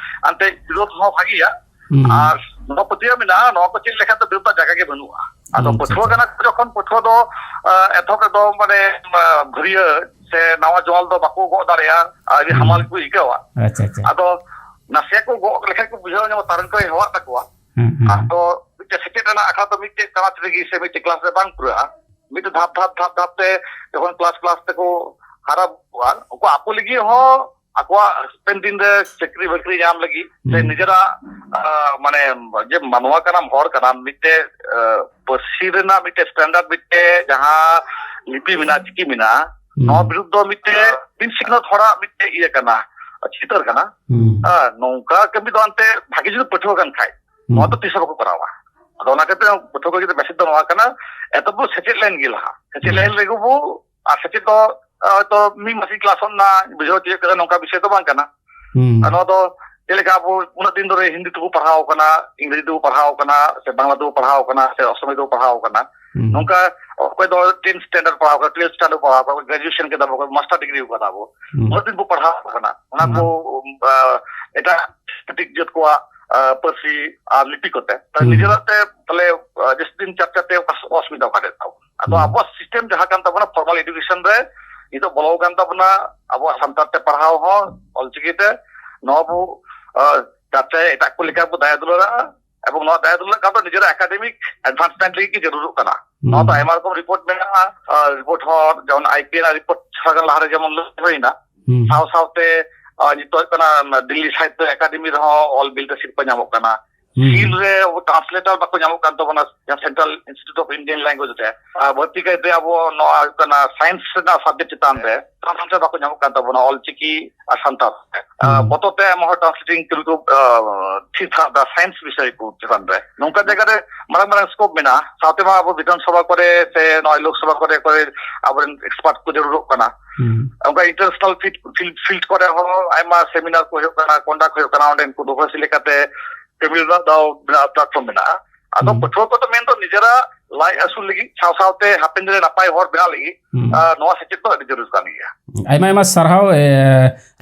ᱮᱱᱛᱮ ᱵᱤᱨᱳᱫ ᱦᱚᱸ ᱵᱷᱟᱜᱮᱭᱟ᱾ ᱦᱩᱸ᱾ ᱟᱨ ᱱᱚᱣᱟ ᱯᱟᱹᱛᱭᱟᱹᱣ ᱢᱮᱱᱟᱜᱼᱟ, ᱱᱚᱣᱟ ᱠᱚ ᱪᱮᱫ ᱞᱮᱠᱷᱟᱱ ᱫᱚ ᱵᱤᱨᱳᱫ ᱨᱮᱱᱟᱜ ᱡᱟᱭᱜᱟ ᱜᱮ ᱵᱟᱹᱱᱩᱜᱼᱟ᱾ ᱟᱫᱚ ᱟᱪᱪᱷᱟ, ᱯᱟᱹᱴᱷᱩᱣᱟᱹ ᱟᱪᱪᱷᱟ᱾ ᱠᱟᱱᱟ ᱠᱚ ᱡᱚᱠᱷᱚᱱ, ᱯᱟᱹᱴᱷᱩᱣᱟᱹ ᱫᱚ, ᱟ, ᱮᱛᱚᱦᱚᱵ ᱨᱮᱫᱚ ᱢᱟᱱᱮ, ᱟ, ᱵᱷᱟᱹᱨᱭᱟᱹ ᱥᱮ ᱱᱟᱣᱟ ᱡᱚᱣᱟᱞ ᱫᱚ ᱵᱟᱠᱚ ᱜᱚᱜ ᱫᱟᱲᱮᱭᱟᱜᱼᱟ, ᱟᱹᱰᱤ ᱦᱩᱸ᱾ ᱦᱟᱢᱟᱞ ᱜᱮᱠᱚ ᱟᱹᱭᱠᱟᱹᱣᱟ᱾ ᱟᱪᱪᱷᱟ, ᱟᱪᱪᱷᱟ᱾ ᱟᱫᱚ ᱱᱟᱥᱮᱭᱟᱜ ᱠᱚ ᱜᱚᱜ ᱞᱮᱠᱷᱟᱱ ᱠᱚ ᱵᱩᱡᱷᱟᱹᱣ ᱧᱟᱢᱟ, ᱛᱟᱨᱮᱱ ᱠᱚᱭ ᱦᱮᱣᱟᱜ ᱛᱟᱠᱚᱣᱟ᱾ ᱦᱩᱸ, ᱦᱩᱸ᱾ ᱟᱫᱚ ᱢᱤᱫᱴᱮᱡ ᱥᱮᱪᱮᱫ ᱨᱮᱱᱟᱜ ᱟᱠᱷᱲᱟ ᱫᱚ ᱢᱤᱫᱴᱮᱡ ᱠᱞᱟᱥ ᱨᱮᱜᱮ ᱥᱮ ᱢᱤᱫᱴᱮᱡ ᱠᱞᱟᱥ ᱨᱮ ᱵᱟᱝ ᱯᱩᱨᱟᱹᱜᱼᱟ᱾ ᱢᱤᱫᱴᱮᱡ ᱫᱷᱟᱯ, ᱫᱷᱟᱯ, ᱫᱷᱟᱯ, ᱫᱷᱟᱯ ᱛᱮ ᱡᱚᱠᱷᱚᱱ ᱠᱞᱟᱥ, ᱠᱞᱟᱥ ᱛᱮᱠᱚ ᱦᱟᱨᱟ ᱵᱩᱨᱩᱜᱼᱟ, ᱩᱱᱠᱩ ᱟᱠᱚ ᱞᱟᱹᱜᱤᱫ ᱦᱚᱸ ᱟᱠᱚᱣᱟᱜ ᱦᱟᱯᱮᱱ ᱫᱤᱱ ᱨᱮ ᱪᱟᱹᱠᱨᱤ ᱵᱟᱹᱠᱨᱤ ᱧᱟᱢ ᱞᱟᱹᱜᱤᱫ ᱥᱮ ᱦᱩᱸ᱾ ᱱᱤᱡᱮᱨᱟᱜ, ᱟ, ᱢᱟᱱᱮ ᱡᱮ ᱢᱟᱱᱣᱟ ᱠᱟᱱᱟᱢ, ᱦᱚᱲ ᱠᱟᱱᱟᱢ, ᱢᱤᱫᱴᱮᱡ, ᱟ, ᱯᱟᱹᱨᱥᱤ ᱨᱮᱱᱟᱜ ᱢᱤᱫᱴᱮᱡ ᱥᱴᱮᱱᱰᱟᱨᱰ ᱢᱤᱫᱴᱮᱡ ᱡᱟᱦᱟᱸ ᱞᱤᱯᱤ ᱢᱮᱱᱟᱜᱼᱟ, ᱪᱤᱠᱤ ᱢᱮᱱᱟᱜᱼᱟ, ᱦᱩᱸ᱾ ᱱᱚᱣᱟ ᱵᱤᱨᱩᱫᱽ ᱫᱚ ᱢᱤᱫᱴᱮᱡ ᱵᱤᱱ ᱥᱤᱠᱷᱱᱟᱹᱛ ᱦᱚᱲᱟᱜ ᱢᱤᱫᱴᱮᱡ ᱤᱭᱟᱹ ᱠᱟᱱᱟ, ᱪᱤᱛᱟᱹᱨ ᱠᱟᱱᱟ᱾ ᱦᱩᱸ᱾ ᱟ, ᱱᱚᱝᱠᱟ ᱠᱟᱹᱢᱤ ᱫᱚ ᱟᱱᱛᱮ ᱵᱷᱟᱜᱤ ᱡᱩᱫᱤ ᱯᱟᱹᱴᱷᱩᱣᱟᱹ ᱠᱟᱱ ᱠᱷᱟᱡ, ᱦᱩᱸ᱾ ᱱᱚᱣᱟ ᱫᱚ ᱛᱤᱥ ᱦᱚᱸ ᱵᱟᱠᱚ ᱠᱚᱨᱟᱣᱟ᱾ ᱟᱫᱚ ᱚᱱᱟ ᱠᱷᱟᱹᱛᱤᱨ ᱯᱟᱹᱴᱷᱩᱣᱟᱹ ᱠᱚ ᱡᱩᱫᱤ ᱢᱮᱥᱮᱡᱽ ᱫᱚ ᱱᱚᱣᱟ ᱠᱟᱱᱟ, ᱮᱛᱚ ᱵᱚ ᱥᱮᱪᱮᱫ ᱞᱮᱱ ᱜᱮ ᱞᱟᱦᱟ᱾ ᱥᱮᱪᱮᱫ ᱦᱩᱸ᱾ ᱞᱮᱱ ᱨᱮᱜᱮ ᱵᱚ, ᱟᱨ ᱥᱮᱪᱮᱫ ᱫᱚ, ᱟ, ᱦᱚᱭᱛᱚ ᱢᱤᱫ ᱢᱟᱥᱤᱧ ᱠᱞᱟᱥᱚᱜ ᱱᱟ, ᱵᱩᱡᱷᱟᱹᱣ ᱛᱤᱭᱳᱜ ᱠᱮᱫᱟ, ᱱᱚᱝᱠᱟ ᱵᱤᱥᱚᱭ ᱫᱚ ᱵᱟᱝ ᱠᱟᱱᱟ᱾ ᱦᱩᱸ᱾ ᱟᱨ ᱱᱚᱣᱟ ᱫᱚ ᱪᱮᱫ ᱞᱮᱠᱟ ᱟᱵᱚ ᱩᱱᱟᱹᱜ ᱫᱤᱱ ᱫᱷᱚᱨᱮ ᱦᱤᱱᱫᱤ ᱛᱮᱵᱚ ᱯᱟᱲᱦᱟᱣ ᱠᱟᱱᱟ, ᱤᱝᱨᱮᱡᱤ ᱛᱮᱵᱚ ᱯᱟᱲᱦᱟᱣ ᱠᱟᱱᱟ, ᱥᱮ ᱵᱟᱝᱞᱟ ᱛᱮᱵᱚ ᱯᱟᱲᱦᱟᱣ ᱠᱟᱱᱟ, ᱦᱩᱸ᱾ ᱱᱚᱝᱠᱟ ᱚᱠᱚᱭ ᱫᱚ ᱴᱮᱱ ᱥᱴᱮᱱᱰᱟᱨᱰ ᱯᱟᱲᱦᱟᱣ ᱠᱟᱱᱟ, ᱴᱩᱭᱮᱞᱵᱷ ᱥᱴᱮᱱᱰᱟᱨᱰ ᱯᱟᱲᱦᱟᱣ ᱠᱟᱱᱟ, ᱜᱨᱮᱡᱩᱭᱮᱥᱚᱱ ᱠᱮᱫᱟ ᱵᱚ, ᱢᱟᱥᱴᱟᱨ ᱰᱤᱜᱽᱨᱤ ᱠᱟᱫᱟ ᱵᱚ, ᱦᱩᱸ᱾ ᱩᱱᱟᱹᱜ ᱫᱤᱱ ᱵᱚ ᱯᱟᱲᱦᱟᱣ ᱠᱟᱱᱟ, ᱚᱱᱟ ᱠᱚ, ᱦᱩᱸ᱾ ᱟ, ᱮᱴᱟᱜ ᱪᱷᱟᱹᱛᱤᱠ ᱡᱟᱹᱛ ᱠᱚᱣᱟᱜ, ᱟ, ᱯᱟᱹᱨᱥᱤ ᱟᱨ ᱞᱤᱯᱤ ᱠᱚᱛᱮ᱾ ᱛᱟᱦᱞᱮ ᱦᱩᱸ᱾ ᱱᱤᱡᱮᱨᱟᱜ ᱛᱮ, ᱛᱟᱦᱞᱮ, ᱟ, ᱡᱟᱹᱥᱛᱤ ᱫᱤᱱ ᱪᱟᱨᱪᱟ ᱛᱮ ᱚᱠᱟ ᱚᱥᱩᱵᱤᱫᱷᱟ ᱚᱠᱟ ᱨᱮ ᱛᱟᱵᱚᱱ? ᱟᱫᱚ ᱦᱩᱸ᱾ ᱟᱵᱚᱣᱟᱜ ᱥᱤᱥᱴᱮᱢ ᱡᱟᱦᱟᱸ ᱠᱟᱱ ᱛᱟᱵᱚᱱᱟ, ᱯᱷᱚᱨᱢᱟᱞ ᱮᱰᱩᱠᱮᱥᱚᱱ ᱨᱮ ᱱᱤᱛᱚᱜ ᱵᱚᱞᱚ ᱟᱠᱟᱱ ᱛᱟᱵᱚᱱᱟ ᱟᱵᱚᱣᱟᱜ ᱥᱟᱱᱛᱟᱲ ᱛᱮ ᱯᱟᱲᱦᱟᱣ ᱦᱚᱸ ᱚᱞᱪᱤᱠᱤ ᱛᱮ᱾ ᱱᱚᱣᱟ ᱵᱚ ᱟᱸ, ᱪᱟᱨᱪᱟᱭᱟ, ᱮᱴᱟᱜ ᱠᱚ ᱞᱮᱠᱟ ᱵᱚ ᱫᱟᱭᱟ ᱫᱩᱞᱟᱹᱲᱟᱜᱼᱟ, ᱮᱵᱚᱝ ᱱᱚᱣᱟ ᱫᱟᱭᱟ ᱫᱩᱞᱟᱹᱲ ᱠᱟᱱ ᱫᱚ ᱱᱤᱡᱮᱨᱟᱜ academic advancement ᱞᱟᱹᱜᱤᱫ ᱜᱮ ᱡᱟᱹᱨᱩᱲᱚᱜ ᱠᱟᱱᱟ᱾ ᱦᱩᱸ᱾ ᱱᱚᱣᱟ ᱫᱚ ᱟᱭᱢᱟ ᱨᱚᱠᱚᱢ ᱨᱤᱯᱳᱨᱴ ᱢᱮᱱᱟᱜᱼᱟ᱾ ᱟᱸ, ᱨᱤᱯᱳᱨᱴ ᱦᱚᱸ ᱡᱮᱢᱚᱱ ᱟᱭ ᱯᱤ ᱮᱱ ᱨᱤᱯᱳᱨᱴ ᱛᱷᱚᱲᱟ ᱜᱟᱱ ᱞᱟᱦᱟᱨᱮ ᱡᱮᱢᱚᱱ ᱞᱟᱹᱭ ᱦᱩᱭᱱᱟ, ᱦᱩᱸ᱾ ᱥᱟᱶ ᱥᱟᱶᱛᱮ, ᱟᱸ, ᱱᱤᱛᱚᱜ ᱦᱩᱭᱩᱜ ᱠᱟᱱᱟ ᱫᱤᱞᱞᱤ ᱥᱟᱦᱤᱛᱛᱚ ᱮᱠᱟᱰᱮᱢᱤ ᱨᱮᱦᱚᱸ ᱚᱞ ᱵᱤᱞ ᱛᱮ ᱥᱤᱨᱯᱟᱹ ᱧᱟᱢᱚᱜ ᱠᱟᱱᱟ᱾ ᱦᱩᱸ᱾ ᱥᱤᱞ ᱨᱮ ᱟᱵᱚ translator ᱵᱟᱠᱚ ᱧᱟᱢᱚᱜ ᱠᱟᱱ ᱛᱟᱵᱚᱱᱟ, ᱡᱟᱦᱟᱸ Central Institute of Indian Language ᱨᱮ᱾ ᱟᱨ ᱵᱟᱹᱲᱛᱤ ᱠᱟᱭᱛᱮ ᱟᱵᱚ ᱱᱚᱣᱟ ᱦᱩᱭᱩᱜ ᱠᱟᱱᱟ science ᱨᱮᱱᱟᱜ subject ᱪᱮᱛᱟᱱ ᱨᱮ translator ᱵᱟᱠᱚ ᱧᱟᱢᱚᱜ ᱠᱟᱱ ᱛᱟᱵᱚᱱᱟ, ᱚᱞᱪᱤᱠᱤ ᱟᱨ ᱥᱟᱱᱛᱟᱲ᱾ ᱦᱩᱸ᱾ ᱵᱚᱛᱚᱨ ᱛᱮ ᱟᱭᱢᱟ ᱦᱚᱲ translating ᱠᱚ, ᱟᱸ, ᱛᱷᱤᱨ ᱛᱷᱟᱨ ᱫᱟ science ᱵᱤᱥᱚᱭ ᱠᱚ ᱪᱮᱛᱟᱱ ᱨᱮ᱾ ᱱᱚᱝᱠᱟ ᱡᱟᱭᱜᱟ ᱨᱮ ᱢᱟᱨᱟᱝ ᱢᱟᱨᱟᱝ scope ᱢᱮᱱᱟᱜᱼᱟ᱾ ᱥᱟᱶᱛᱮ ᱢᱟ ᱟᱵᱚ ᱵᱤᱫᱷᱟᱱ ᱥᱚᱵᱷᱟ ᱠᱚᱨᱮ ᱥᱮ ᱱᱚᱜᱼᱚᱭ ᱞᱳᱠ ᱥᱚᱵᱷᱟ ᱠᱚᱨᱮ, ᱠᱚᱨᱮ ᱟᱵᱚᱨᱮᱱ expert ᱠᱚ ᱡᱟᱹᱨᱩᱲᱚᱜ ᱠᱟᱱᱟ᱾ ᱦᱩᱸ᱾ ᱚᱱᱠᱟ international field, field, field ᱠᱚᱨᱮ ᱦᱚᱸ ᱟᱭᱢᱟ seminar ᱠᱚ ᱦᱩᱭᱩᱜ ᱠᱟᱱᱟ, conduct ᱦᱩᱭᱩᱜ ᱠᱟᱱᱟ, ᱚᱸᱰᱮᱱ ᱠᱚ ᱫᱩᱯᱷᱟᱹᱥᱤ ᱞᱮᱠᱟᱛᱮ ᱠᱟᱹᱢᱤ ᱨᱮᱱᱟᱜ ᱫᱟᱣ ᱢᱮᱱᱟᱜᱼᱟ, platform ᱢᱮᱱᱟᱜᱼᱟ᱾ ᱟᱫᱚ ᱦᱩᱸ᱾ ᱯᱟᱹᱴᱷᱩᱣᱟᱹ ᱠᱚᱫᱚ ᱢᱮᱱᱫᱚ ᱱᱤᱡᱮᱨᱟᱜ ᱞᱟᱡ ᱟᱹᱥᱩᱞ ᱞᱟᱹᱜᱤᱫ ᱥᱟᱶ ᱥᱟᱶᱛᱮ ᱦᱟᱯᱮᱱ ᱫᱤᱱ ᱨᱮ ᱱᱟᱯᱟᱭ ᱦᱚᱲ ᱵᱮᱱᱟᱣ ᱞᱟᱹᱜᱤᱫ, ᱦᱩᱸ᱾ ᱟᱨ ᱱᱚᱣᱟ ᱥᱮᱪᱮᱫ ᱫᱚ ᱟᱹᱰᱤ ᱡᱟᱹᱨᱩᱲ ᱠᱟᱱ ᱜᱮᱭᱟ᱾ ᱟᱭᱢᱟ ᱟᱭᱢᱟ ᱥᱟᱨᱦᱟᱣ, ᱮ,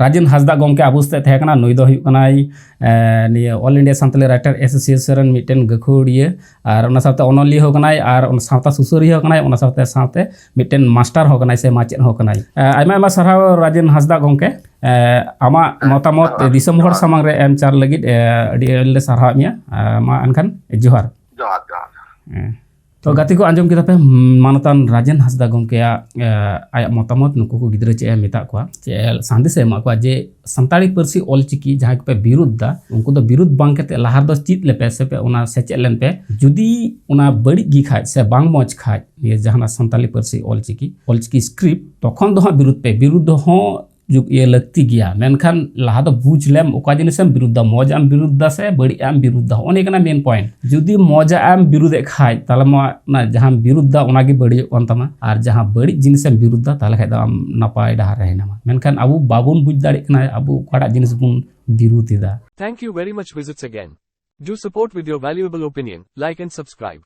ᱨᱟᱡᱮᱱ ᱦᱟᱸᱥᱫᱟ ᱜᱚᱢᱠᱮ ᱟᱵᱚ ᱥᱟᱛᱮ ᱛᱟᱦᱮᱸ ᱠᱟᱱᱟ᱾ ᱱᱩᱭ ᱫᱚ ᱦᱩᱭᱩᱜ ᱠᱟᱱᱟᱭ, ᱮ, ᱱᱤᱭᱟᱹ All India Santali Writer Association ᱨᱮᱱ ᱢᱤᱫᱴᱮᱱ ᱜᱟᱹᱠᱷᱩᱲᱤᱭᱟᱹ ᱟᱨ ᱚᱱᱟ ᱥᱟᱶᱛᱮ ᱚᱱᱚᱞᱤᱭᱟᱹ ᱦᱚᱸ ᱠᱟᱱᱟᱭ ᱟᱨ ᱚᱱᱟ ᱥᱟᱶᱛᱟ ᱥᱩᱥᱟᱹᱨᱤᱭᱟᱹ ᱦᱚᱸ ᱠᱟᱱᱟᱭ, ᱚᱱᱟ ᱥᱟᱶᱛᱮ ᱥᱟᱶᱛᱮ ᱢᱤᱫᱴᱮᱱ ᱢᱟᱥᱴᱟᱨ ᱦᱚᱸ ᱠᱟᱱᱟᱭ ᱥᱮ ᱢᱟᱪᱮᱫ ᱦᱚᱸ ᱠᱟᱱᱟᱭ᱾ ᱮ, ᱟᱭᱢᱟ ᱟᱭᱢᱟ ᱥᱟᱨᱦᱟᱣ ᱨᱟᱡᱮᱱ ᱦᱟᱸᱥᱫᱟ ᱜᱚᱢᱠᱮ, ᱮ, ᱟᱢᱟᱜ ᱦᱮᱸ, ᱢᱚᱛᱟᱢᱚᱛ ᱡᱚᱦᱟᱨ, ᱫᱤᱥᱚᱢ ᱦᱚᱲ ᱡᱚᱦᱟᱨ᱾ ᱥᱟᱢᱟᱝ ᱨᱮ ᱮᱢ ᱪᱟᱞ ᱞᱟᱹᱜᱤᱫ, ᱮ, ᱟᱹᱰᱤ ᱟᱹᱰᱤ ᱞᱮ ᱥᱟᱨᱦᱟᱣᱮᱫ ᱢᱮᱭᱟ᱾ ᱮ, ᱢᱟ ᱮᱱᱠᱷᱟᱱ ᱡᱚᱦᱟᱨ᱾ ᱡᱚᱦᱟᱨ, ᱡᱚᱦᱟᱨ᱾ ᱦᱮᱸ᱾ ᱛᱚ ᱜᱟᱛᱮ ᱠᱚ, ᱟᱸᱡᱚᱢ ᱠᱮᱫᱟ ᱯᱮ, ᱢᱟᱱᱚᱛᱟᱱ ᱨᱟᱡᱮᱱ ᱦᱟᱸᱥᱫᱟ ᱜᱚᱢᱠᱮᱭᱟᱜ, ᱮ, ᱟᱭᱟᱜ ᱢᱚᱛᱟᱢᱚᱛ, ᱱᱩᱠᱩ ᱠᱚ ᱜᱤᱫᱽᱨᱟᱹ ᱪᱮᱫ ᱮ ᱢᱮᱛᱟᱜ ᱠᱚᱣᱟ, ᱪᱮᱫ ᱮ ᱥᱟᱸᱫᱮᱥ ᱮ ᱮᱢᱟᱜ ᱠᱚᱣᱟ ᱡᱮ ᱥᱟᱱᱛᱟᱲᱤ ᱯᱟᱹᱨᱥᱤ ᱚᱞᱪᱤᱠᱤ ᱡᱟᱦᱟᱸᱭ ᱠᱚᱯᱮ ᱵᱤᱨᱩᱫᱷ ᱫᱟ, ᱩᱱᱠᱩ ᱫᱚ ᱵᱤᱨᱩᱫᱷ ᱵᱟᱝ ᱠᱟᱛᱮ ᱞᱟᱦᱟ ᱨᱮᱫᱚ ᱪᱮᱫ ᱞᱮᱯᱮ ᱥᱮ ᱯᱮ ᱚᱱᱟ ᱥᱮᱪᱮᱫ ᱞᱮᱱ ᱯᱮ᱾ ᱡᱩᱫᱤ ᱚᱱᱟ ᱵᱟᱹᱲᱤᱡ ᱜᱮ ᱠᱷᱟᱡ ᱥᱮ ᱵᱟᱝ ᱢᱚᱡᱽ ᱠᱷᱟᱡ, ᱱᱤᱭᱟᱹ ᱡᱟᱦᱟᱱᱟᱜ ᱥᱟᱱᱛᱟᱲᱤ ᱯᱟᱹᱨᱥᱤ ᱚᱞᱪᱤᱠᱤ, ᱚᱞᱪᱤᱠᱤ script, ᱛᱚᱠᱷᱚᱱ ᱫᱚ ᱦᱟᱸᱜ ᱵᱤᱨᱩᱫᱷ ᱯᱮ᱾ ᱵᱤᱨᱩᱫᱷ ᱦᱚᱸ ᱡᱩᱜ-, ᱤᱭᱟᱹ ᱞᱟᱹᱠᱛᱤ ᱜᱮᱭᱟ, ᱢᱮᱱᱠᱷᱟᱱ ᱞᱟᱦᱟ ᱫᱚ ᱵᱩᱡᱽ ᱞᱮᱢ ᱚᱠᱟ ᱡᱤᱱᱤᱥᱮᱢ ᱵᱤᱨᱩᱫᱷ ᱫᱟ, ᱢᱚᱡᱽ ᱟᱜ ᱮᱢ ᱵᱤᱨᱩᱫᱷ ᱫᱟ ᱥᱮ ᱵᱟᱹᱲᱤᱡ ᱟᱜ ᱮᱢ ᱵᱤᱨᱩᱫᱷ ᱫᱟ, ᱚᱱᱮ ᱠᱟᱱᱟ main point᱾ ᱡᱩᱫᱤ ᱢᱚᱡᱽ ᱟᱜ ᱮᱢ ᱵᱤᱨᱩᱫᱷ ᱮᱫ ᱠᱷᱟᱡ, ᱛᱟᱦᱞᱮ ᱢᱟ ᱚᱱᱟ ᱡᱟᱦᱟᱸᱢ ᱵᱤᱨᱩᱫᱷ ᱫᱟ ᱚᱱᱟᱜᱮ ᱵᱟᱹᱲᱤᱡᱚᱜ ᱠᱟᱱ ᱛᱟᱢᱟ, ᱟᱨ ᱡᱟᱦᱟᱸ ᱵᱟᱹᱲᱤᱡ ᱡᱤᱱᱤᱥᱮᱢ ᱵᱤᱨᱩᱫᱷ ᱫᱟ ᱛᱟᱦᱞᱮ ᱠᱷᱟᱡ ᱫᱚ ᱟᱢ ᱱᱟᱯᱟᱭ ᱰᱟᱦᱟᱨ ᱨᱮ ᱦᱮᱱᱟᱢᱟ᱾ ᱢᱮᱱᱠᱷᱟᱱ ᱟᱵᱚ ᱵᱟᱵᱚᱱ ᱵᱩᱡᱽ ᱫᱟᱲᱮᱭᱟᱜ ᱠᱟᱱᱟ ᱟᱵᱚ ᱚᱠᱟᱴᱟᱜ ᱡᱤᱱᱤᱥ ᱵᱚᱱ ᱵᱤᱨᱩᱫᱷ ᱮᱫᱟ᱾ Thank you very much visits again. Do support with your valuable opinion, like and subscribe.